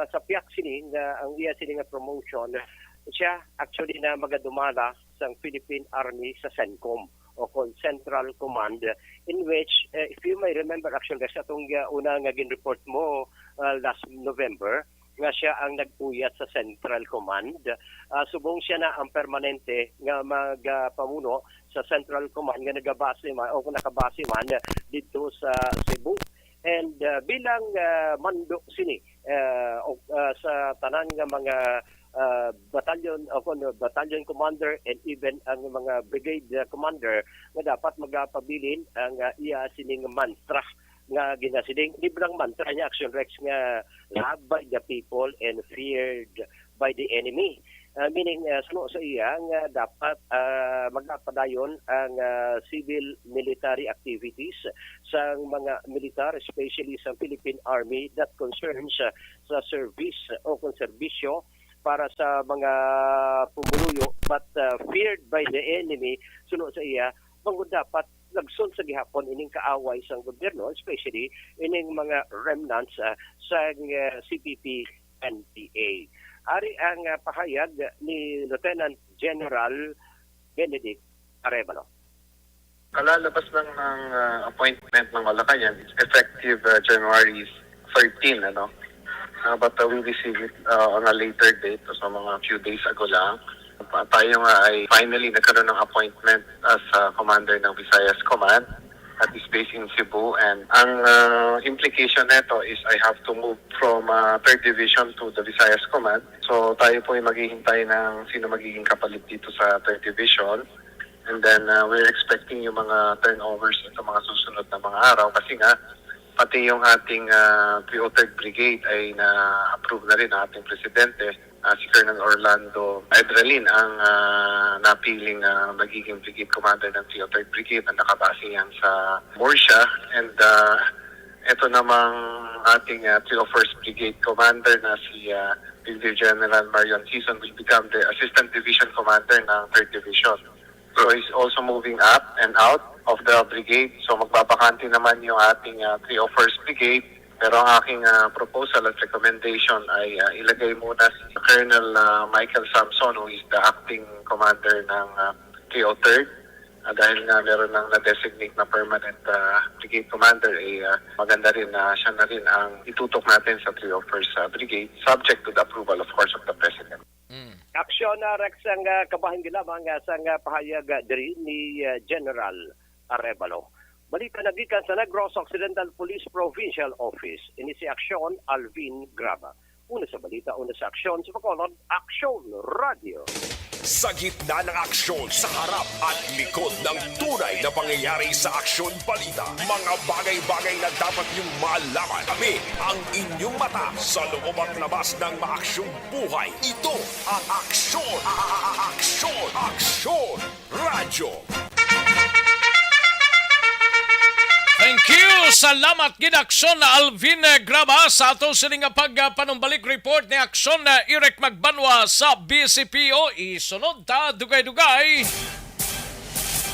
sa piyak sini nga ang iya sini nga promotion, siya actually na magadumala sang Philippine Army sa CENTCOM o kon Central Command, in which, eh, if you may remember, Action Rex, atong, ah, una nga gin-report mo, ah, last November, nga siya ang nag-uyat sa Central Command. Ah, subong siya na ang permanente nga magapamuno sa Central Command nga nagabase man o nakabase man dito sa Cebu. And, ah, bilang, ah, mando sini, ah, o, ah, sa tanan nga mga, ah, battalion o kun, battalion commander and even ang mga brigade, ah, commander nga dapat magapabilin ang, ah, iya sining mantra nga ginasiling. Di ba ang mantra niya, Action Rex, nga love by the people and feared by the enemy? Ah, meaning, ah, suno sa iya nga dapat, ah, magapadayon ang, ah, civil military activities sang mga militar, especially sa Philippine Army that concerns, ah, sa service o kon serbisyo para sa mga pumuluyo, but, ah, feared by the enemy, suno sa iya, bangod dapat lagson sa gihapon ining kaaway sang gobyerno, especially ining mga remnants, ah, sang, ah, C P P N P A. Ari ang, ah, pahayag ni Lieutenant General Benedict Arevalo. Kalalabas lang ng, ah, appointment ng Malacañang, it's effective, ah, January thirteen, ano? Ah, but, ah, we receive it, ah, on a later date, so mga few days ago lang. Pa-, tayo nga ay finally nagkaroon ng appointment as, ah, commander ng Visayas Command that is based in Cebu. And ang, ah, implication nito is I have to move from, ah, third Division to the Visayas Command. So tayo po ay maghihintay ng sino magiging kapalit dito sa third Division. And then, ah, we're expecting yung mga turnovers sa mga susunod na mga araw kasi nga, pati yung ating, ah, three oh third Brigade ay na-approve na rin ng ating presidente. Ah, si Colonel Orlando Edralin ang, ah, napiling, ah, magiging brigade commander ng three oh third Brigade na nakabase yan sa Murcia. And, ah, ito namang ating, ah, three oh first Brigade Commander na si, ah, Brigadier General Marion Sison will become the Assistant Division Commander ng third Division. So he's also moving up and out of the brigade. So magbabakante naman yung ating, ah, three oh first Brigade. Pero ang aking, ah, proposal at recommendation ay, ah, ilagay muna si Colonel, ah, Michael Samson, who is the acting commander ng, ah, three oh third. Ah, dahil nga meron nang na-designate na permanent, ah, brigade commander, eh, ah, maganda rin na siya na rin ang itutok natin sa three oh first, ah, Brigade, subject to the approval, of course, of the President. Mm. Aksyon, ah, Rex, ang, ah, kabahin gid lamang, ah, sang, ah, pahayag, ah, diri ni, ah, General Arevalo. Balita na gikan sa Negros Occidental Police Provincial Office. Ini si Aksyon Alvin Graba. Una sa balita, una sa aksyon sa Bacolod, Aksyon Radio. Sa gitna ng aksyon, sa harap at likod ng tunay na pangyayari sa Aksyon Balita, mga bagay-bagay na dapat niyong malaman. Kami ang inyong mata sa loob at labas ng maaksyong buhay. Ito ang Aksyon, a-, a-, a-, Aksyon, Aksyon Radyo. Thank you. Salamat gid, Aksyon Alvin, eh, Graba, sa ato sini nga pagpanumbalik report ni Aksyon, eh, Eric Magbanwa sa B C P O. Isunod ta, dugay-dugay.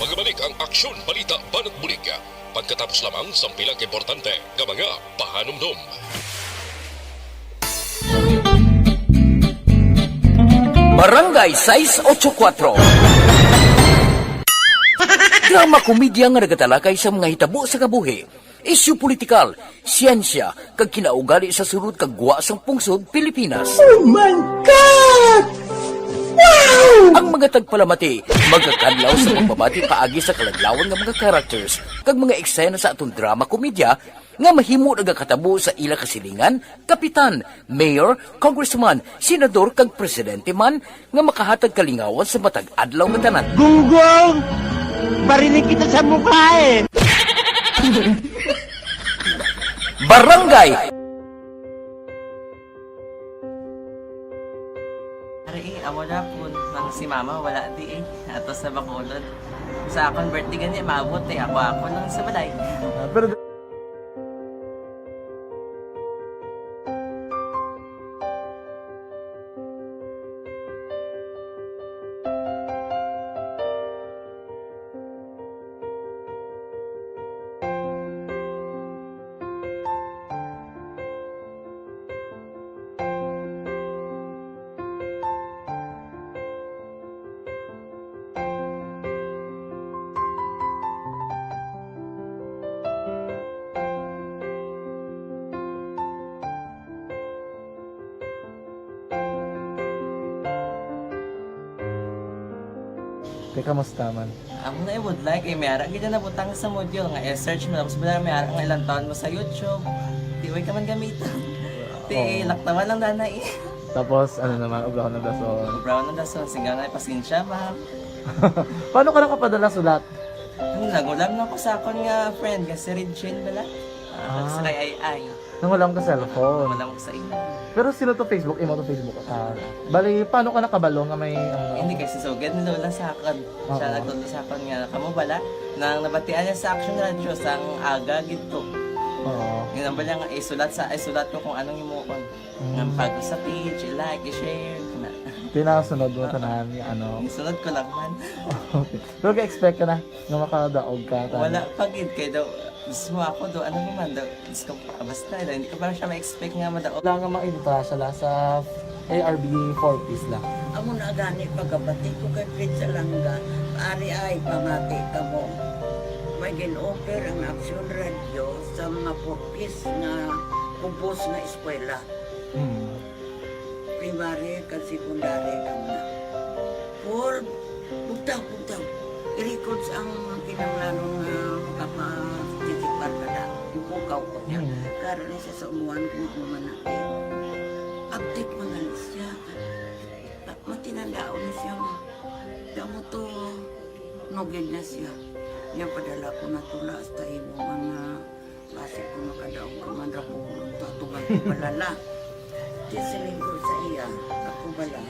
Magabalik ang Aksyon Balita Banat Bulig pagkatapos lamang sang pila ka importante nga mga pahanumdom. Barangay sais ocho kuatro. Drama komedya nga nagatalakay sa mga hitabo sa kabuhi, isyu politikal, siyensya, kag kinaugali sa sulod kag gwa sang pungsod Pilipinas. Oh my God! Wow! Ang mga tagpalamati magakadlaw sa pagpamati paagi sa kaladlawan nga mga characters kag mga eksena sa aton drama komedya nga mahimo nagakatabo sa ila kasilingan, kapitan, mayor, congressman, senador, kag presidente man nga makahatag kalingawan sa matag adlaw nga tanan. Gunggong! Barinig kita sa mukha eh! Barangay Ari, eh, amo na po. Ang si mama, wala di eh. Ato sa Bacolod. Sa akon birthday gani, maabot eh. Ako, ako lang sa balay. Ah, pero Te, kamusta man? Amo na, eh, budlay kay may ara gid na nabutang sa module nga i-search mo, tapos wala may ara nga ilang taon mo sa YouTube. Di way ka man gamiton. Ti, oo, laktawan lang danay. Tapos, ano naman, obrahon ng dason. Obrahon ng dason, singga nga, pasensya, ma'am. Paano ka nakapadala sulat? Ano, nag-ulam na ko sa akon nga friend, nga si Regine bala. Ah, ah, sa kay Ay Ay. Nangulam ka cellphone. Wala ko sa imo. Pero sino to Facebook? Imo to Facebook? Ah, bali, paano ka nakabalo nga may, ano? Hindi, kay si Sugad ni Lola sa akon. Siya, oo, nagtudlo sa akon nga, kamo bala, nang nabatian niya sa Action Radio, sang aga gid to. Oo. Yun ang bala nga, isulat sa, isulat ko kung anong himuon. Mm. Nga pag sa page, i-like, i-share, na. Tinasunod mo tanan, ano? Isunod ko lang man. Okay. Pero ka-expect ka na nga makadaog ka, tama? Wala pa gid, kay daw, mismo ako daw, ano naman daw, Diyos ko, basta, hindi ko pa siya ma-expect nga madaog. Wala nga maibutang sila sa A R B four Ps lang. Amo na gani pagkabati ko kay Fred Salanga, ari ay pamati kamo. May gin-offer ang Action Radio sa mga four Ps nga kubos nga eskwela. Hmm. Primary kag secondary kamo na. Paul, bugtaw, bugtaw. I-records ang kinahanglanon nga makapatisipar ka na. Ipukaw ko niya. Hmm. Karon ni siya sa umuan kung ano man na. Update man na siya. Matinandaon na siya nga. Damo to, nugid na siya. Niya padala ko na tula hasta imo mga Basi ko makadaog ka man ra ko, tatugan ko palala. Di siling ko sa iya, ako bala,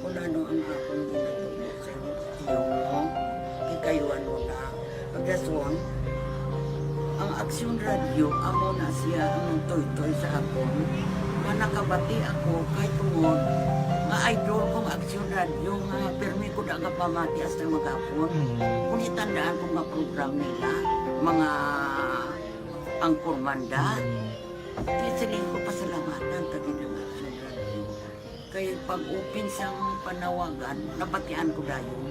kung ano ang akong ginatubo sa iyo, kay kayo ano na. Pagdason, ang Aksyon Radyo, amo na siya ang nagtoytoy sa akon. Nga nakabati ako, kay tungod, nga idol kong Aksyon Radyo, nga permi ko da nga pamati hasta maghapon. Mm. Kung itandaan ko nga program nila, mga Ang Kurmanda. Mm. Di siling ko pasalamatan ta gid ang Action Radio. Kay pag-open sang panawagan, nabatian ko dayon.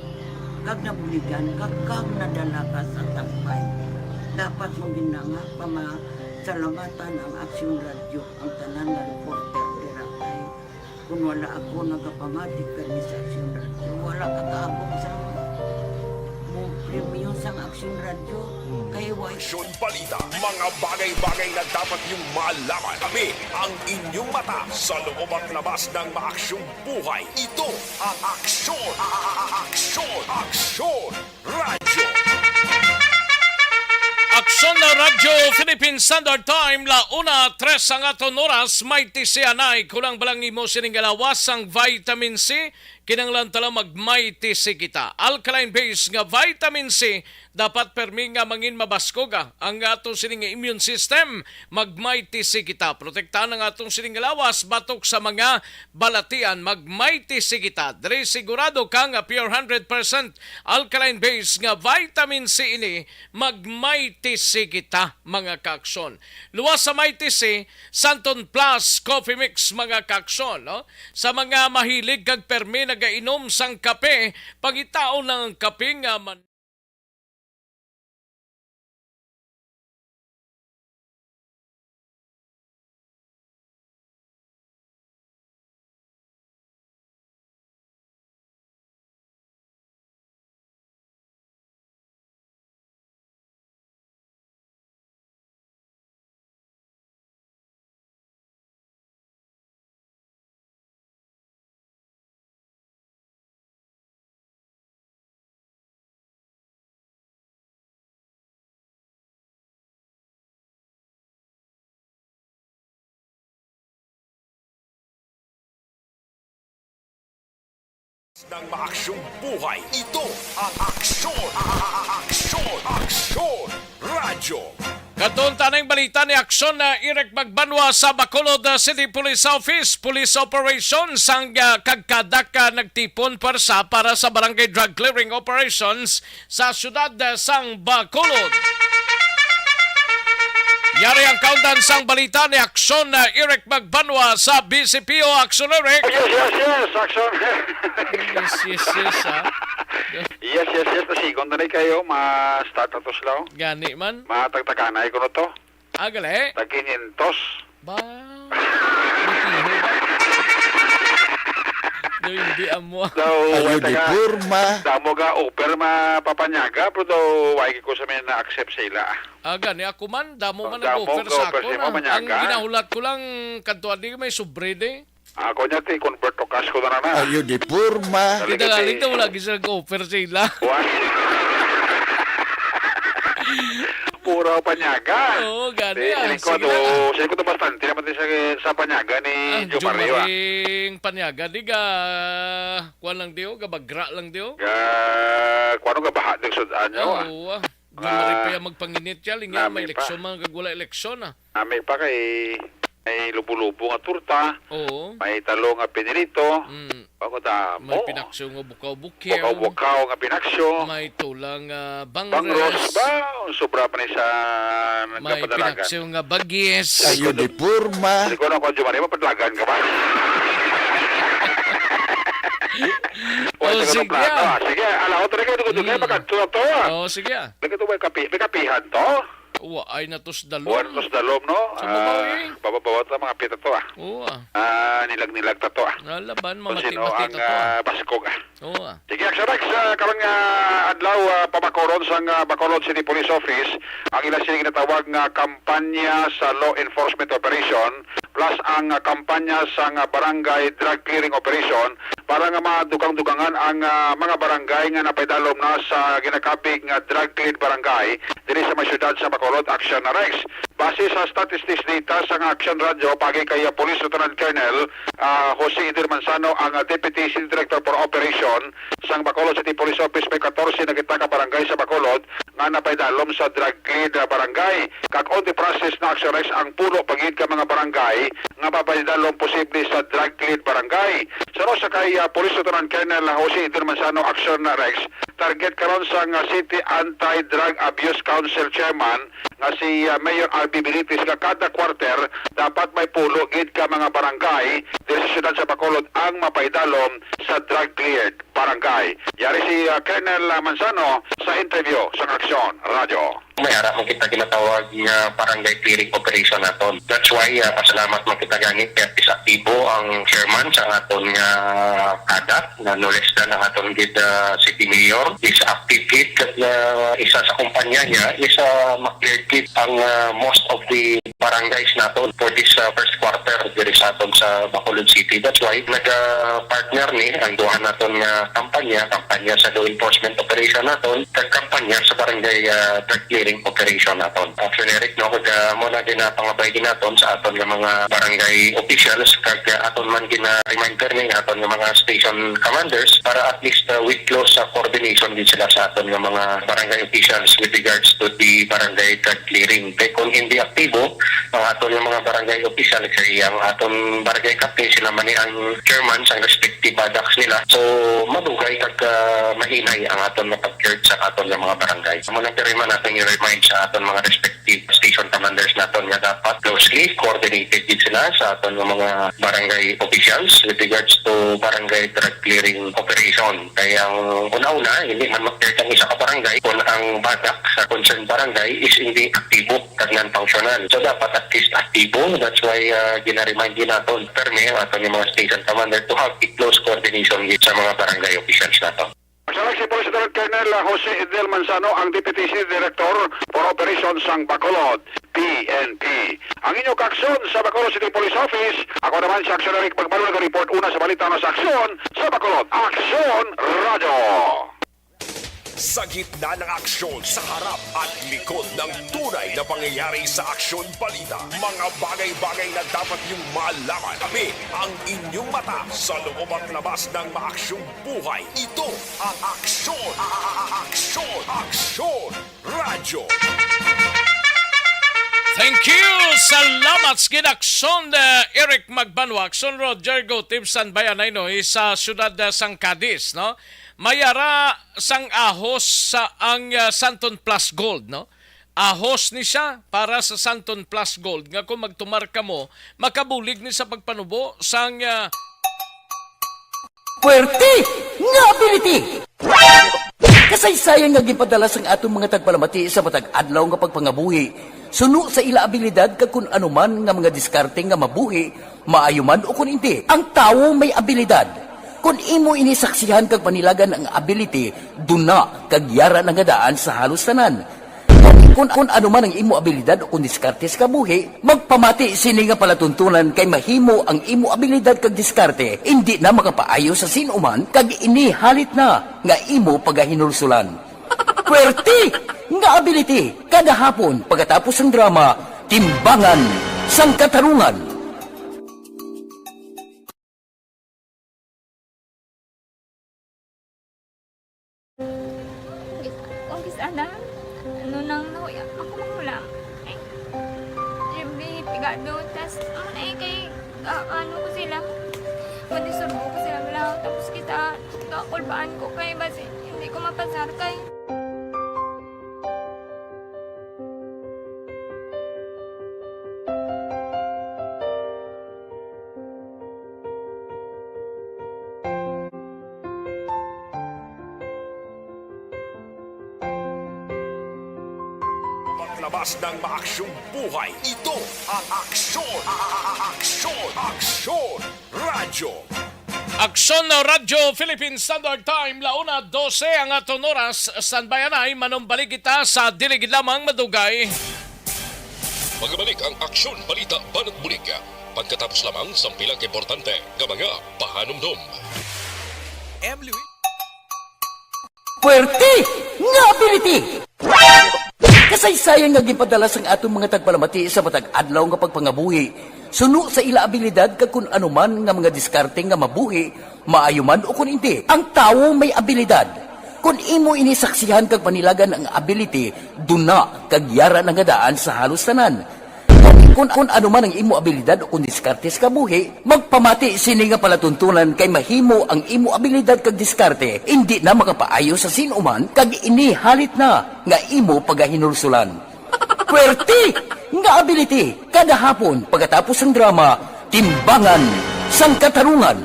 Kag nabuligan, kag, kag nadala ka sa tampay. Dapat mo gid na nga pamasalamatan ang Action Radio, ang tanan nga reporter dira kay Kung wala ako nagapamati kani sa Aksyon Radyo, wala ka kaabot sa mo premyo sang Aksyon Radyo. Hmm. Kay wa- Aksyon Balita, mga bagay-bagay na dapat niyong malaman. Kami ang inyong mata sa loob at labas ng maaksyong buhay. Ito ang Aksyon, a-, a-, a-, Aksyon, Aksyon Radyo. Aksyon na Radyo Philippine Standard Time, la una tres ang aton oras. Mighty C anay, kulang ba lang imo sining alawas sang vitamin C? Kinahanglan tala mag Mighty C kita. Alkaline base nga vitamin C, dapat permi nga mangin mabaskog ang aton sining immune system. Mag Mighty C kita. Protektahan ang aton sining alawas batok sa mga balatian. Mag Mighty C kita. Diri sigurado ka nga pure hundred percent alkaline base nga vitamin C ini, mag Mighty C kita, mga kaaksyon. Luwas sa Mighty C, Santon Plus Coffee Mix, mga kaaksyon, no? Sa mga mahilig kag permi nagainom sang kape, pangitaon ang kape nga man- Ng maaksyong buhay, ito ang Aksyon, Aksyon, Aksyon Radyo. Kadto ta ning balita ni Aksyon na Eric Magbanwa sa Bacolod, uh, City Police Office. Police operation sang, uh, kagkadak, uh, nagtipon pwersa para sa barangay drug clearing operations sa siyudad, uh, sang Bacolod. Yari ang kaundan sang balita ni Aksyon na Eric Magbanwa sa B C P O. Aksyon, Eric. Yes, yes, yes, Aksyon. Yes, yes, yes, ha? Yes, yes, yes. Nasigon na ni kayo. Ma-start na to sila, oh. Gani man. Matagtaganay ko na to. Ah, gali? Tag kinyentos. Ba? Bitiho ba? Daw hindi amo. Daw, Ayo wala di ka, porma. Damo ga offer mapapanyaga, pero daw, wala ko sa may na-accept sa ila. Ah, gani, ako man, damo man nag-offer sa ako na. Ang ginahulat ko lang, kadto di may sobre di. Ako niya, ti, convert to cash ko na lang na. Ayo di porma. Kita galing daw, wala gid sila nag-offer sa ila. What? Pura panyaga. Oo, gani, ah. Sige na. Sige ko to bastante naman sa, sa panyaga ni Joe Mario, ah. Panyaga, di ga, kuwan lang di, oh, gabagra lang di, oh. Ga, kuwan, gabaha din sud-an niyo, ah. Oo, ah. Di man rin pa yan magpanginit yan, may eleksyon, mga kag wala eleksyon, ah. Nami pa kay may lubo-lubo nga torta, oo, may talong nga pinirito, mm, bago damo. May pinaksiw nga bukaw-bukiw. Bukaw-bukaw nga pinaksiw. May tulang, ah, bangres. Bangros ba? Ang sobra pa ni sa nagkapadalagan. May pinaksiw nga bagis. Ayo di porma. Hindi ko na kung Jumari, mapadalagan ka ba? Oh, sige, ah. Sige, ala, otra ka, dugod-dugod, mm, magkadto na to, ah. Oh, sige, ah. Lagi to, may kapi-, may kapihan to. Wa ay natos dalom. Wa natos dalom, no? Sa babaw, eh. Bababaw ta, mga pita to, ah. Oo, ah. Ah, nilag-nilag ta to, ah. Nalaban, kung mamati-mati sino ang, ta to, ah, ah, baskog, ah. Oo, ah. Sige, Aksyon Rex, ah, karong, ah, adlaw, ah, pabakuron sang, ah, Bacolod City Police Office ang ila sini ginatawag nga kampanya sa law enforcement operation plus ang, ah, kampanya sang, ah, barangay drug clearing operation para nga madugang-dugangan ang, ah, mga barangay nga napaidalom na sa ginakabig nga drug cleared barangay diri sa may siyudad sa Bacolod. Aksyon na, Rex. Base sa statistics data sang Aksyon Radyo, pagi kay, ah, Police Lieutenant Colonel, ah, Jose Idir Manzano, ang, ah, Deputy City Director for Operation sang Bacolod City Police Office, may katorse na kita ka barangay sa Bacolod nga napaidalom sa drug cleared, ah, barangay. Kag on the process na, Aksyon Rex, ang pulo pa gid ka mga barangay nga mapaidalom posible sa drug cleared barangay. Sa usa kay, ah, Police Lieutenant Colonel Jose Idir Manzano, Aksyon na, Rex, target karon sang, ah, City Anti-Drug Abuse Council Chairman nga si, ah, Mayor R B Benitez nga kada quarter dapat may pulo gid ka mga barangay diri sa siyudad sa Bacolod ang mapaidalom sa drug cleared barangay. Yari si, ah, Colonel, ah, Manzano sa interview sa Aksyon Radyo. May ara man kita ginatawag nga barangay clearing operation naton. That's why, ah, pasalamat man kita gani kay is aktibo ang chairman sa aton nga kadak, na no less than ang aton gid, ah, city mayor is active gid, kag, ah, isa sa kumpanya niya is, ah, ma-clear gid ang, ah, most of the barangays naton for this, ah, first quarter diri sa aton sa Bacolod City. That's why nag, ah, partner ni ang duha naton nga kampanya, kampanya sa law enforcement operation naton, kag kampanya sa barangay, ah, drug clearing operation naton. Aksyon, Eric, no, kag, ah, mo na din ang pangabay din naton sa aton nga mga barangay officials, kag, ah, aton man gina-reminder ni aton nga mga station commanders para at least, ah, with close, ah, coordination din sila sa aton nga mga barangay officials with regards to the barangay drug clearing. Kay kung hindi aktibo ang aton nga mga barangay official, kay ang aton barangay captain, sila man ni ang chairman sa respective barracks nila. So, madugay kag, ah, mahinay ang aton nga pag-clear sa aton nga mga barangay. Amo lang diri man naton i-remind sa aton mga respective station commanders naton nga dapat closely coordinated gid sila sa aton nga mga barangay officials with regards to barangay drug clearing operation. Kay ang una-una, hindi man ma-clear ang isa ka barangay kung ang barrack sa concerned barangay is hindi aktibo kag non-functional. So, dapat at least aktibo. That's why, ah, gina-remind din naton permi ang aton nga mga station commander to have a close coordination sa mga barangay officials naton. Masalag si Police Lieutenant Colonel Jose Edel Manzano, ang Deputy City Director for Operations sang Bacolod, P N P. Ang inyo kaaksyon sa Bacolod City Police Office, ako naman si Aksyon Eric Magmalo, nag-report una sa balita na sa aksyon sa Bacolod. Aksyon Radyo! Sa gitna ng aksyon, sa harap at likod ng tunay na pangyayari sa Aksyon Balita, mga bagay-bagay na dapat niyong malaman. Kami ang inyong mata sa loob at labas ng maaksyong buhay. Ito ang Aksyon, a- a- a- Aksyon, Aksyon Radyo. Thank you. Salamat sa gid, Aksyon, uh, Eric Magbanwa, Aksyon Roger Gutib, San Bayanay, no, sa siyudad, uh, sang Cadiz, no? Mayara sang ahos sa ang, ah, Santon Plus Gold, no? Ahos ni siya para sa Santon Plus Gold nga kung magtumar kamo, makabulig ni sa pagpanubo sang, ah, Puwerte nga ability! Kasaysayan nga ginpadala sang aton mga tagpalamati sa matag adlaw nga pagpangabuhi, suno sa ila abilidad kag kun ano man nga mga diskarte nga mabuhi, maayo man o kun indi. Ang tawo may abilidad. Kon imo ini saksihan kag panilagan ang ability, duna kag yara na nga daan sa halos tanan. Kon, kon ano man ang imo abilidad o kon diskarte sa kabuhi, magpamati sini nga palatuntunan kay mahimo ang imo abilidad kag diskarte indi na makapaayo sa sin-o man kag ini halit na nga imo pagahinulsulan. Puwerte nga ability kada hapon pagkatapos sang drama Timbangan sang Katarungan. Kung kis-, kung kis-, ana, ano nang nahuya, ako manghulam. Ay, Jimmy, pigado, tas, ano na eh, kay, ah, ano ko sila, madisurbo ko sila, wala, tapos kita, kakulbaan ko kay, basi, hindi ko mapasar kay. Paglabas ng maaksyong buhay, ito ang Aksyon, a- a- a- Aksyon, Aksyon Radyo. Aksyon Radyo Philippines Standard Time, launa dose ang aton oras. Standby anay, manumbalik kita sa dili gid lamang madugay. Magabalik ang Aksyon Balita Banat Bulig pagkatapos lamang sang pila ka importante nga mga pahanumdom. M. Louis. Puwerte nga ability! Kasaysayan nga ginpadala sang aton mga tagpalamati sa matag adlaw nga pagpangabuhi, suno sa ila abilidad kag kun ano man nga mga diskarte nga mabuhi, maayo man o kun indi. Ang tawo may abilidad. Kon imo ini saksihan kag panilagan ang ability, duna kag yara na nga daan sa halos tanan. Kon, kon ano man ang imo abilidad o kon diskarte sa kabuhi, magpamati sini nga palatuntunan kay mahimo ang imo abilidad kag diskarte indi na makapaayo sa sin-o man kag ini halit na nga imo pagahinulsulan. Puwerte nga ability kada hapon pagkatapos sang drama Timbangan sang Katarungan.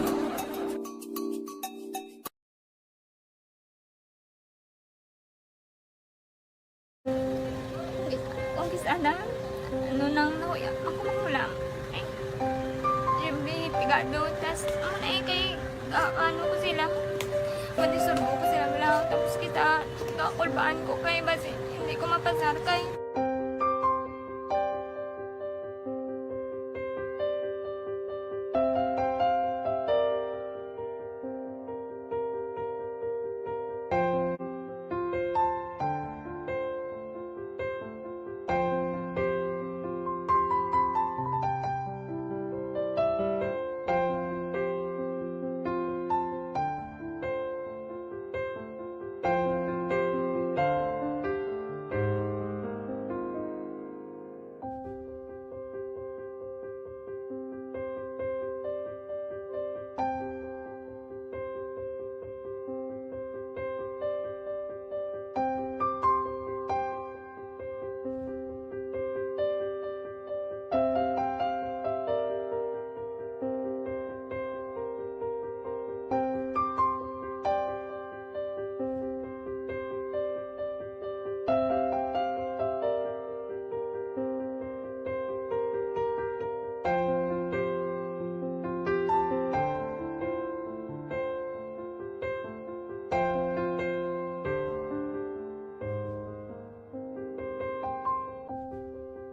Kung kis-, ana, ano nang nahuya, ako manghulam. Ay, Jimmy, pigado, tas, ano na eh, kay, ah, ano ko sila, madisurbo ko sila, wala, tapos kita, kakulbaan ko kay, basi, hindi ko mapasar kay.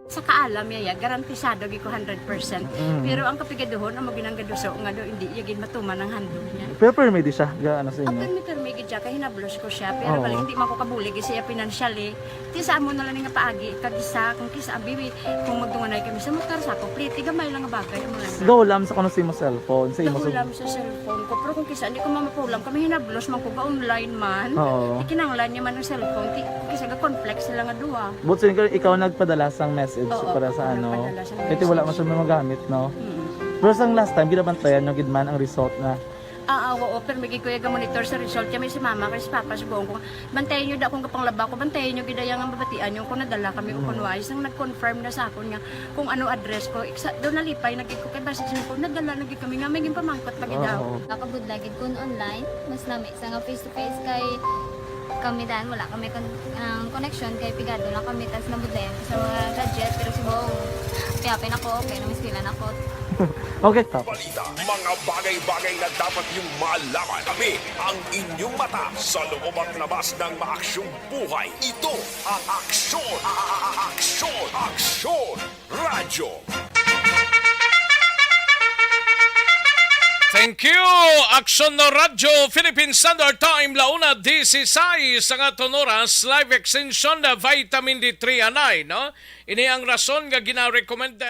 Sa kaalam niya, ya, garantisado gid ko hundred percent. Mm. Pero ang kapigaduhon, amo ginang gaduso nga do, hindi iya gid matuman ang handog niya. Pero permi di siya, ga-, ano sa inyo? Permi, permi gid siya, kay hinablos ko siya. Pero Oo. bali, hindi man ko kabulig siya financially. Ti sa amo na lang nga paagi, kag isa, kung kisa, abi, kung magdunganay kami sa motor, sa ako, pliti, gamay lang nga bagay, amo lang. Gaw lang sa kuno sa imo cellphone, sa imo Gaw lang sa cellphone ko, pero kung kisa, hindi ko mamapulam, kami hinablos man ko, ga-online man. Oo. Ikinanglan niya man ang cellphone, ti, kisa ga-conflict sila nga duha. But so, ikaw, ikaw nagpadala sang message Oo, para sa ako ano? nagpadala sang Kasi wala message. man siya magamit, no? Mm. Pero sang last time, ginabantayan nyo gid man ang result na Ah, ah, oo, pero may gid ko iya ga-monitor sa result. Kami si mama, kay si papa, si buong ko. Bantayan nyo da kung kapanglaba ko, bantayan nyo gid iya nga mabatian nyo kung nadala kami o Mm. kung wala. Isang nag-confirm na sa akon nga kung ano address ko. Iksa, doon nalipay na gid ko kay basi sa ko, nadala na gid kami nga may ginpamangkot pa gid daw. Oo. Nakabudlay gid kun online, mas nami sa nga face to face kay kami dan wala kami kon-, ang connection kay pigado lang kami tas nabudlayan ko sa mga gadget pero si Bong, kaya pinako, okay, namisila na ko. Okay, tapos. Balita, mga bagay-bagay na dapat yung malaman. Kami ang inyong mata sa loob at labas ng maaksyong buhay. Ito ang aksyon, a-, a-, a-, aksyon, aksyon, radyo. Thank you. Aksyon na Radyo Philippine Standard Time, launa disisais ang aton oras, live extension na vitamin D three anay, no? Ini ang rason nga gina-recommend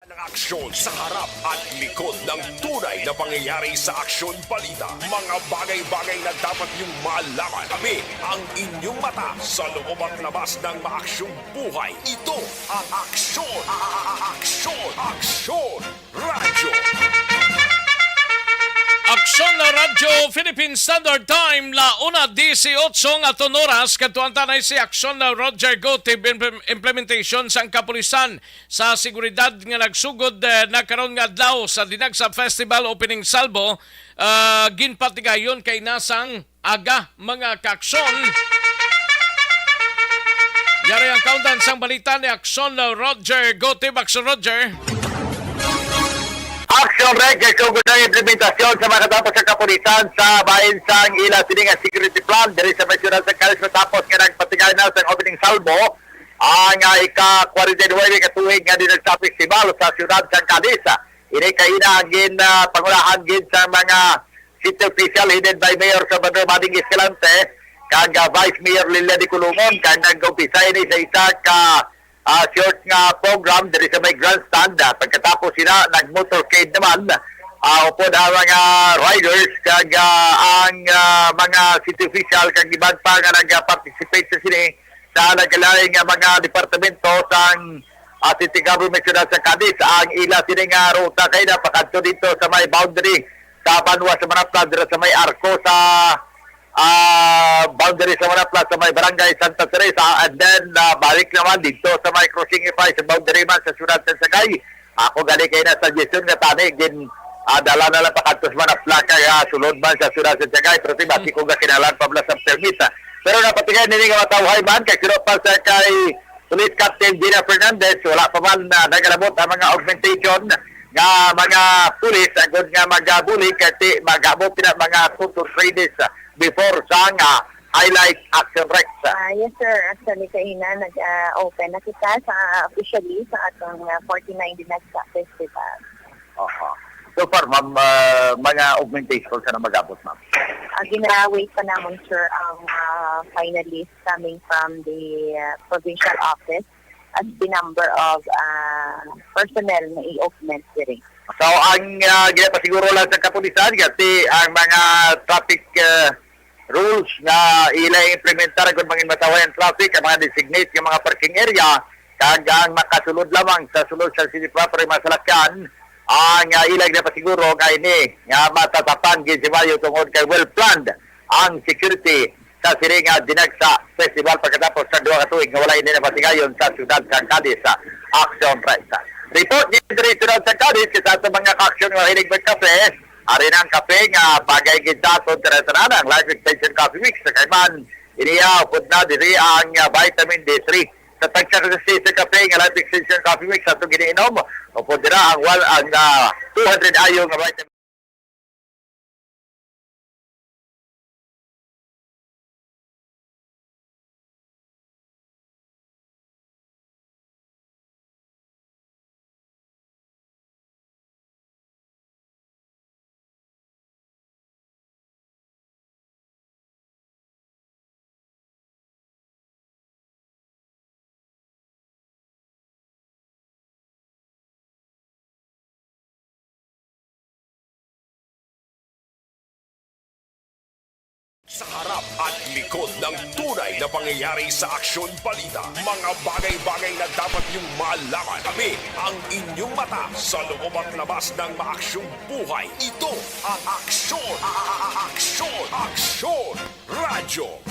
Ng aksyon sa harap at likod ng tunay na pangyayari sa Aksyon Balita. Mga bagay-bagay na dapat niyong malaman. Kami ang inyong mata sa loob at labas ng maaksyong buhay. Ito ang Aksyon, a-, a-, a-, Aksyon, Aksyon Radyo. Aksyon na Radyo, Philippine Standard Time, la una dieciocho nga aton oras, kadtuan ta na si Aksyon na Roger Gotib, impl-, implementation sang kapulisan sa seguridad nga nagsugod, eh, na karon nga adlaw sa Dinagsa Festival Opening Salvo, ah, ginpatigayon kay nasang aga, mga kaaksyon. Yari ang kaundan sang balita ni Aksyon, uh, Roger Gotib. Aksyon, Roger. Aksyon, Reg, kay sugod ang implementasyon sa mga katapos sa kapulisan sa bahin sang ila sini nga security plan diri sa may siyudad sa Calis matapos nga nagpatigay na sa opening salvo ang, ah, ika-kwarenta y nuebe ka tuig nga Dinagsa Festival sa siyudad sa Calis. Ini kaina ang gin, ah, pangunahan gid sa mga city official headed by Mayor Salvador Bading Escalante kag, ah, Vice Mayor Lilia de Colongon, kag nag-umpisa ini sa isa ka, ah, short nga program diri sa may grandstand. Ah, pagkatapos sila nag-motorcade naman ah, upod ang mga riders kag, ah, ang, ah, mga city official kag iban pa nga nag-participate sa sini sa nagkalain nga mga departamento sang, ah, City Government Syudad sa Cadiz. Ang ila sini nga ruta kay napakadto dito sa may boundary sa banwa sa Manapla, dira sa may arko sa, ah, boundary sa Manapla, sa may barangay Santa Teresa, and then, ah, balik naman dito sa may crossing ifay sa boundary man sa Syudad sa Sagay. Ako gani kay na suggestion nga tani gin, ah, dala na lang pakadto sa Manapla kay, ah, sulod man sa Syudad sa Sagay, pero ti basi ko nga kinahanglan pa bala sa permit, ah. Pero napatigay nini nga matawhay man kay sino pa sa kay Police Captain Gina Fernandez, wala pa man na nagalabot ang mga augmentation nga mga pulis agud nga magabulig kay ti magabot na mga two to three days, ah, before sang, ah, highlight action, Rex. Ah, yes, sir. Actually, kaina nag, ah, open na kita sa, ah, officially sa atong, ah, forty-nine Dinagsa Festival. Aha. So far, ma'am, ah, mga augmentation sa na magabot, ma'am? Ah, gina-wait pa namon, sir, ang, ah, final list coming from the, ah, provincial office as the number of, ah, personnel na i-augment diri. So, ang, ah, ginapasiguro lang sa kapulisan, kasi ang mga traffic, ah, rules nga ila implementar kung mangin matawhay ang traffic, ang mga designate nga mga parking area, kag ang makasulod lamang sa sulod sa city proper nga mga salakyan, ang, ah, ila ginapasiguro nga ini nga matatapan gid si Mayo tungod kay well planned ang security sa sini nga Dinagsa Festival pagkatapos sa duha ka tuig nga wala ini napatigayon sa siyudad sa Cadiz. Action, Rex. Report gid diri sa siyudad sa Cadiz sa ato mga ka-action nga hilig magkape. Ari na ang kape nga bagay gid sa aton tanan-tanan, ang Life Extension Coffee Mix. Sa kaiman, iniya upod na diri ang, ah, vitamin D three. Sa tagsa ka sachet sa kape nga Life Extension Coffee Mix ato giniinom, upod dira ang wal-, ang, ah, two hundred I U nga vitamin. Sa harap at likod ng tunay na pangyayari sa Aksyon Balita, mga bagay-bagay na dapat niyong malaman. Kami ang inyong mata sa loob at labas ng maaksyong buhay. Ito ang Aksyon, a-, a-, a-, Aksyon, Aksyon Radyo.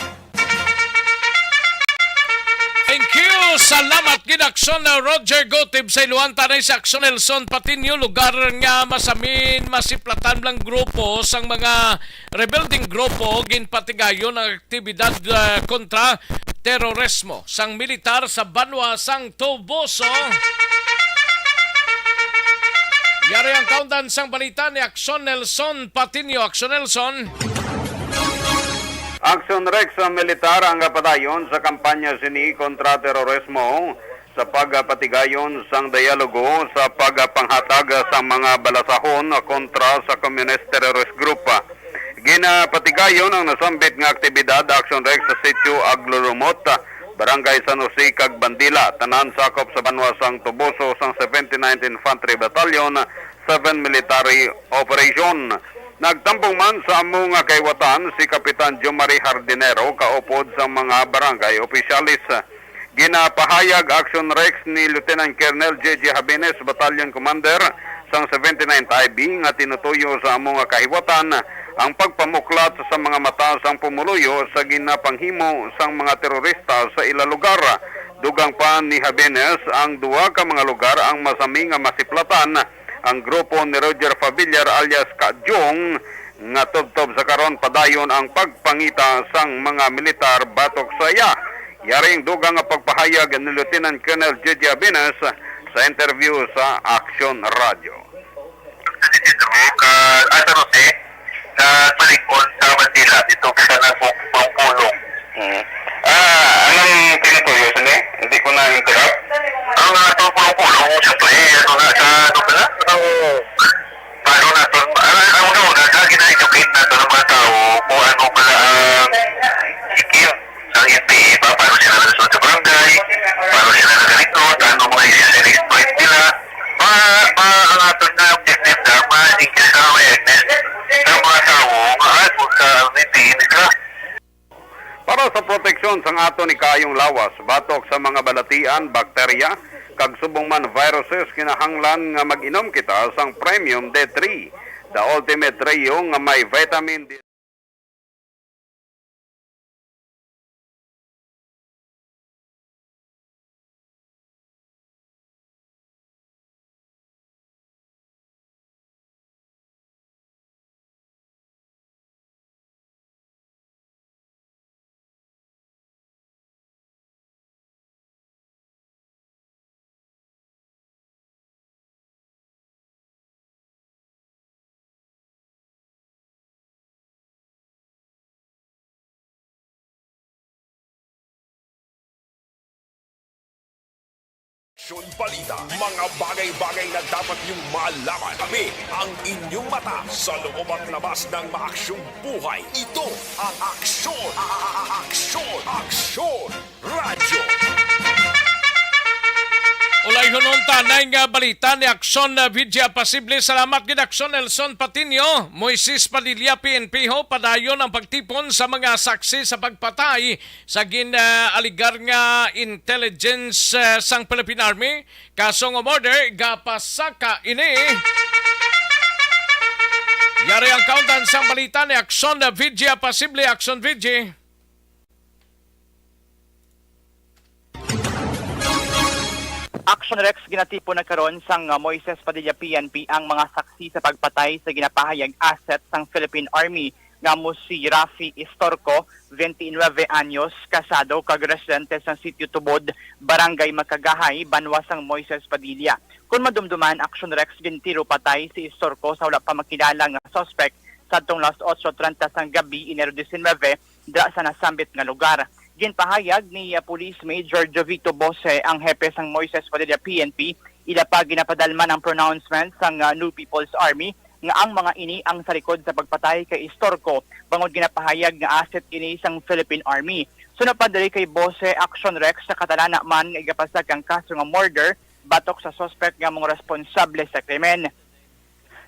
Thank you. Salamat gid, Aksyon na Roger Gotib sa Iloan. Tanay sa Aksyon Nelson Patiño, lugar nga masamin, masiplatan lang grupo sang mga rebelding grupo, ginpatigayon ang aktibidad, ah, kontra terorismo sang militar sa banwa sang Toboso. Yari ang kaundan sang balita ni Aksyon Nelson Patiño. Aksyon Nelson. Aksyon Rex, ang militar ang padayon sa kampanya sini kontra terorismo sa pagpatigayon sang dialogo sa pagpanghatag sa mga balasahon kontra sa Communist Terrorist Group. Ginapatigayon ang nasambit nga aktibidad, Aksyon Rex, sa Sitio Aglulumot, Barangay San Jose kag Bandila, tanan sakop sa banwa sang Toboso sang seventy-ninth Infantry Battalion, seven Military Operation. Nagtambong man sa amo nga kahiwatan si Kapitan Jomari Hardinero, kaupod sang mga barangay opisyales. Ginapahayag, Aksyon Rex, ni Lieutenant Colonel J J Habines, Battalion Commander sang seventy-ninth I B, nga tinutuyo sa amo nga kahiwatan ang pagpamuklat sa mga mata sang pumuluyo sa ginapanghimo sang mga terorista sa ila lugar. Dugang pa ni Habines, ang duha ka mga lugar ang masami nga masiplatan ang grupo ni Roger Fabillar alias Kajong, nga tubtob sa karon padayon ang pagpangita sang mga militar batok sa iya. Yari ang dugang nga pagpahayag ni Lieutenant Colonel J J Abinas sa interview sa Aksyon Radyo. Sa Isidro, ka, ah, San Jose, sa Malikon, sa Bandila, dito kita nagpulong-pulong. Hmm. Ah, anong tinutuyo sini? Hindi ko na-interrupt. Ang, ah, pulong-pulong, siyempre, ano na, sa, ano pala? Ang, paano natin, ang, ang una-una, sa gina-educate natin ang mga tao kung ano pala ang scheme ng N P A, pa-, paano sila nag-resolve sa barangay, paano sila nag-recruit, ano mga issues and exploit nila. Ma-, ma-, ang aton nga objective na, ma-engage ang Para sa proteksyon sang aton ikayong lawas batok sa mga balatian, bakterya, kag subong man viruses, kinahanglan nga mag-inom kita sang Premium D three, the ultimate trio nga may vitamin D. Aksyon Balita, mga bagay-bagay na dapat niyong malaman. Kami ang inyong mata sa loob at labas ng maaksyong buhay. Ito ang Aksyon, a- a- a- Aksyon, Aksyon Radyo. Ulayhon unta nay nga balita ni Aksyon, uh, Vidya Pasible. Salamat gid, Aksyon Elson Patino. Moises Padilla, P N P ho, padayon ang pagtipon sa mga saksi sa pagpatay sa gin-, uh, aligar nga intelligence, uh, sang Philippine Army. Kaso nga murder, gapasaka ini. Yari ang kauntan sang balita ni Aksyon, uh, Vidya Pasible. Aksyon, Vidya. Action Rex, ginatipon na karon sang, uh, Moises Padilla P N P ang mga saksi sa pagpatay sa ginapahayag asset sang Philippine Army nga amo si Rafi Istorco, twenty-nine anyos, kasado kag residente sang Sitio Tubod, Barangay Makagahay, banwa sang Moises Padilla. Kon madumduman, Action Rex, gintiro patay si Istorco sa wala pa makilala nga suspect sadtong las otso trenta sang gabi, Enero diecinuebe, dira sa nasambit nga lugar. Ginpahayag ni, uh, Police Major Jovito Bose, ang hepe sang Moises Padilla P N P, ila pa ginapadalman ang pronouncement sang, uh, New People's Army nga ang mga ini ang sa likod sa pagpatay kay Istorco, bangod ginapahayag nga asset ini sang Philippine Army. Suno pa diri kay Bose, Action Rex, sa katalana man nga igapasaka ang kaso nga murder batok sa suspect nga amo ang responsable sa krimen.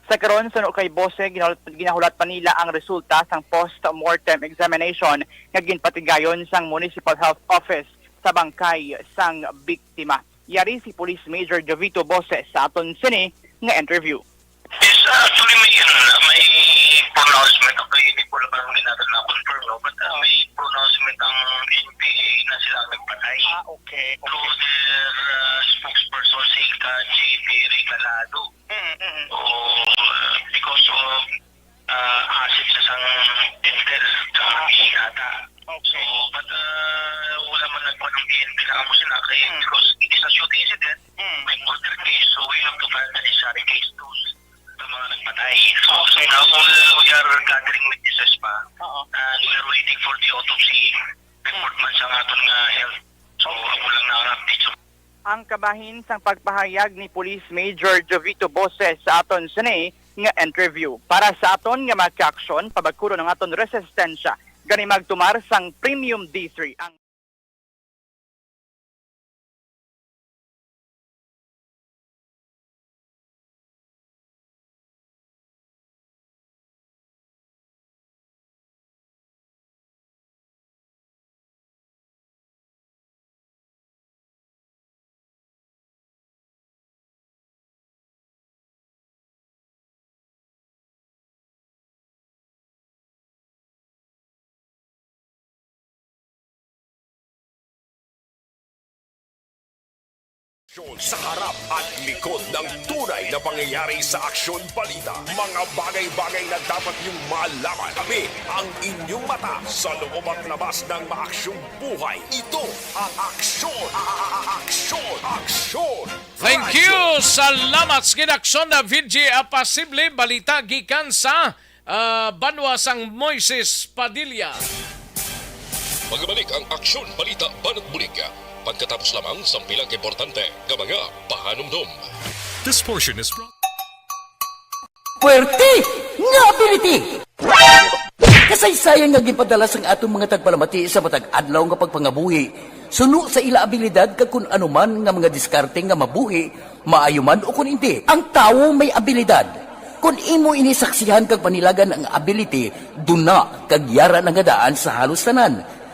Sa karon, suno kay Bose, ginahulat, ginahulat pa nila ang resulta sang post-mortem examination nga ginpatigayon sang Municipal Health Office sa bangkay sang biktima. Yari si Police Major Jovito Bose sa aton sini nga interview. Yes, actually, may, ano na, may pronouncement. Actually, hindi ko lang natin na-confirm, no? But, uh, may pronouncement ang N P A na sila ang nagpatay. Ah, okay, okay. Through their, uh, spokesperson, si Ka J P Regalado. Mm, mm. Oo, uh, because of, uh, asset sa sang Intel, sa Ah, okay. Yata. So, Okay. but, uh, wala man nagkuha ng P N P na amo sila kay Mm. because it is a shooting incident, Mm. may murder case, so we have to file the necessary case to sa mga nagpatay. So, Okay. now, all we are gathering witnesses pa, Oo. and we are waiting for the autopsy report Mm. man sa aton nga health. So, amo lang na ang update. Ang kabahin sang pagpahayag ni Police Major Jovito Boses sa aton sini nga interview. Para sa aton nga mga kaaksyon, pabagkuron ang aton resistensya. Gani magtumar sang Premium D three ang Sa harap at likod ng tunay na pangyayari sa Aksyon Balita, mga bagay-bagay na dapat niyong malaman. Kami ang inyong mata sa loob at labas ng maaksyong buhay. Ito ang Aksyon, a- a- a- Aksyon, Aksyon Thank Radyo. you. Salamat sa ginaksyon na V G Apasible. Balita gikan sa, ah, banwa sang Moises Padilla. Magbalik ang Aksyon Balita Banat Bulig pagkatapos lamang sang pila ka importante nga mga pahanumdom. This portion is brought Puwerte nga ability! Kasaysayan nga ginpadala sang aton mga tagpalamati sa matag adlaw nga pagpangabuhi, suno sa ila abilidad kag kun ano man nga mga diskarte nga mabuhi, maayo man o kun indi. Ang tawo may abilidad. Kun imo ini saksihan kag panilagan ang ability, duna kag yara na nga daan sa halos tanan.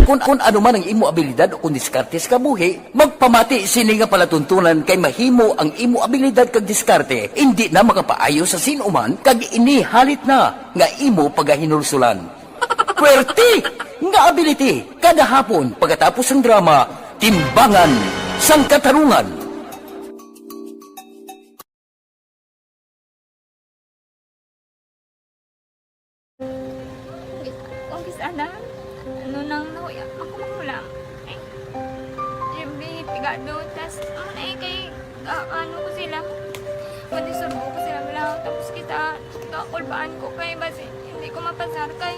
Kung, kung ano man ang imo abilidad o kung diskarte sa kabuhi, magpamati sini nga palatuntunan, kay mahimo ang imo abilidad kag diskarte indi na makapaayo sa sin-o man, kag ini halit na nga imo pagahinulsulan. Pwerte nga ability, kada hapon pagkatapos sang drama, Timbangan sang Katarungan. Kung kis-, ana, ano nang nahuya, ako magulang. Eh, siyempre, pigado, tas, ano na eh, kay, ah, ano ko sila, madisturbo ko sila, wala, tapos kita, kakulbaan ko kay, basi, hindi ko mapasar kay.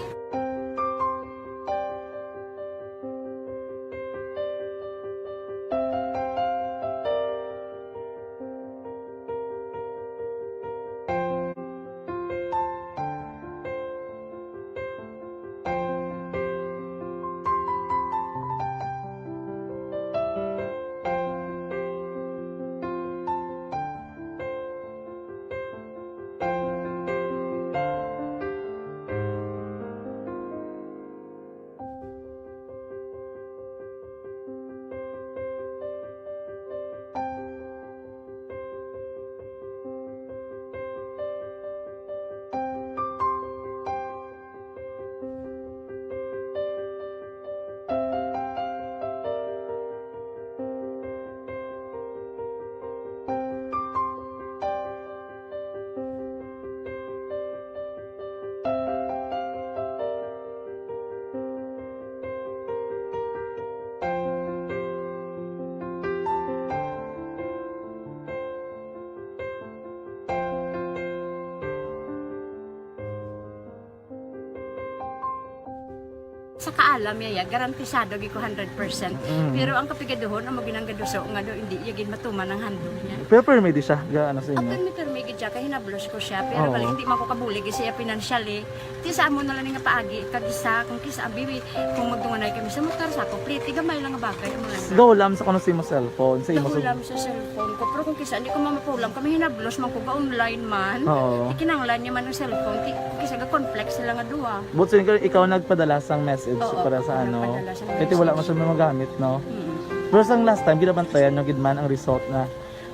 Sa kaalam niya, ya, garantisado gid ko hundred percent. Mm. Pero ang kapigaduhon, amo gid ang gaduso nga daw hindi iya gid matuman ang handog niya. Pero permi di siya, ga, ano sa inyo? Permi, permi gid siya, kay hinablos ko siya. Pero Oo. Bali, hindi man ko kabulig sa iya financially. Ti sa amo na lang nga paagi, kag isa, kung kisa, abi, kung magtunganay kami sa motor, sa ako, pliti, gamay lang nga bagay, amo lang. Gahulam sa kuno sa imo cellphone, sa imo sa Gahulam sa cellphone ko. Pero kung kisa, hindi ko mamapulam, kami hinablos man ko, ga-online man. Oo. Ti kinahanglan niya man ang cellphone, ti, kung kisa, ga-conflict sila nga duha. But so, ikaw, ikaw nagpadala sang message Oo, para sa ako ano? Nagpadala sang Kaya ti wala message. Man siya magamit, no? Mm. Pero sang last time, ginabantayan nyo gid man ang result na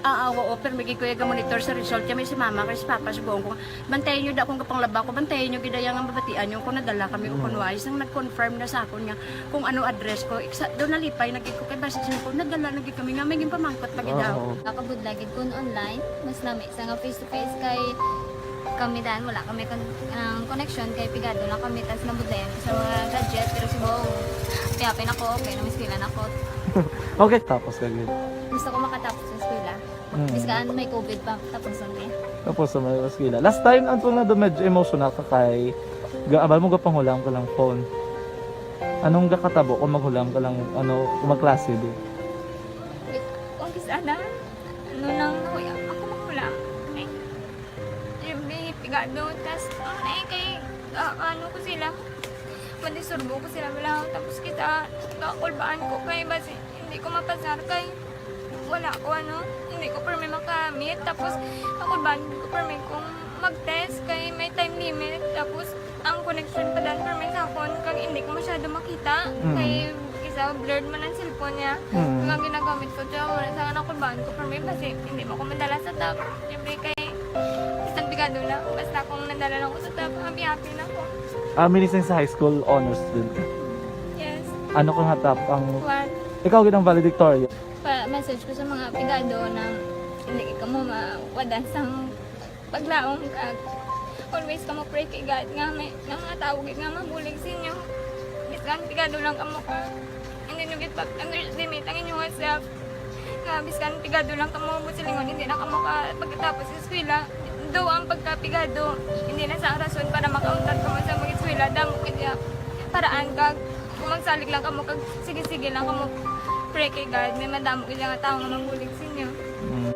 Ah, ah, oo, pero may gid ko iya ga-monitor sa result. Kaya may si mama, kay si papa, sugoon ko, bantayan niyo da akong gapanglaba ko, bantayan niyo gid iya nga mabatian niyo kung nadala kami o Mm. kung wala. Isang nag-confirm na sa akon nga kung ano address ko. Iksa, daw nalipay na gid ko kay basi siya ko, nadala na gid kami nga may ginpamangkot pa gid daw. Oo. Nakabudlay gid kun online, mas nami sa nga face to face kay kami dan, wala kami kon-, ang connection kay pigado lang kami, tas nabudlayan ko sa mga gadget, pero si Bong, happy-happy na ko, okay na, may eskwela na ko. Okay, tapos ka gid. Gusto ko makatapos sa eskwela. Mm. Bisan may covid pa, tapos ang day. Tapos sa may eskwela. Last time, ang tunga do medyo emotional ka kay ga-, abal mo gapanghulam ka lang phone. Anong gakatabo kung maghulam ka lang, ano, kung magklase di? Kung kis-, ana, ano lang, ako, ako maghulam. Eh, siyempre, pigado, tas, ano na eh, kay, ah, ano ko sila, madisturbo ko sila, wala, tapos kita, kakulbaan ko kay, basi, hindi ko mapasar kay, wala ko, ano, hindi ko permi makamit. Tapos, ako ba, hindi ko permi kung mag-test kay may time limit. Tapos, ang connection pa dan permi sa akon, kag hindi ko masyado makita. Mm. Kay, isa, blurred man ang cellphone niya. Mm. Kag ang ginagamit ko, siya, wala sa anak ko, baan ko permi, kasi hindi mo ko madala sa top. Siyempre, kay, isang pigado lang. Basta kung nadala lang ko sa top, happy-happy na ko. Ah, minising sa high school, honor student ka? Yes. Ano ka nga top? Ang One. Ikaw gid ang valedictorian. Pa-message ko sa mga pigado na hindi ka mo mawadan sang paglaom kag always ka mo pray kay God nga may, nga mga tawo gid nga mabulig sa inyo. Bisan pigado lang kamo ka, hindi nyo gid pag-underestimate ang inyong self. Nga bisan pigado lang kamo mo silingon, hindi na kamo ka pagkatapos sa eskwela. Do ang pagkapigado, hindi na sa rason para makauntat kamo sa mag-eskwela. Damo gid ya paraan kag kung magsalig lang kamo kag sige-sige lang kamo pray kay God, may madamo gid nga tawo nga mabulig sa inyo. Mm.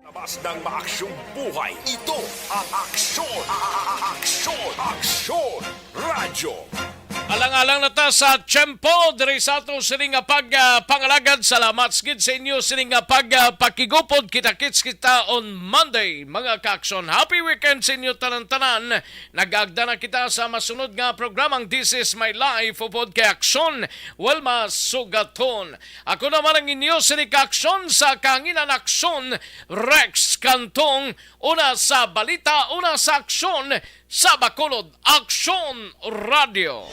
Labas ng maaksyong buhay, ito ang Aksyon, a-, a-, a-, Aksyon, Aksyon Radyo. Alang-alang na ta sa tiyempo diri sa aton sini nga pag, ah, pangalagad. Salamat gid sa inyo sini nga pag, ah, pakigupod. Kita-kits kita on Monday, mga kaaksyon. Happy weekend sa inyo tanan-tanan. Nag-agda na kita sa masunod nga programang This Is My Life, upod kay Aksyon Wilma Sugaton. Ako naman ang inyo sini kaaksyon sa kahanginan, Aksyon Rex Cantong. Una sa balita, una sa aksyon, sa Bacolod, Aksyon Radio.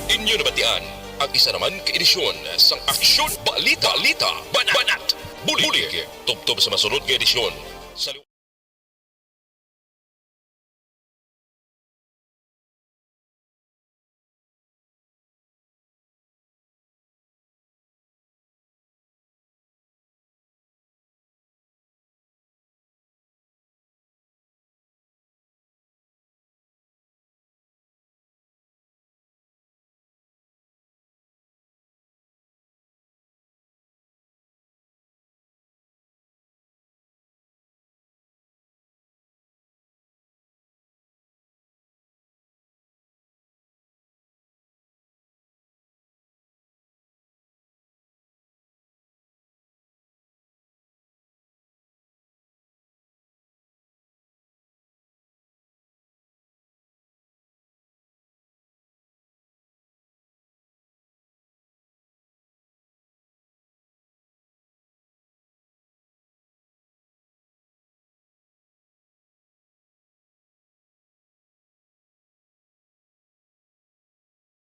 Inyo nabatian ang isa naman ka edisyon sang Aksyon Balita, Balita, Banat, Banat, Bulig. Bulig. Tubtob sa masunod nga edisyon. Sa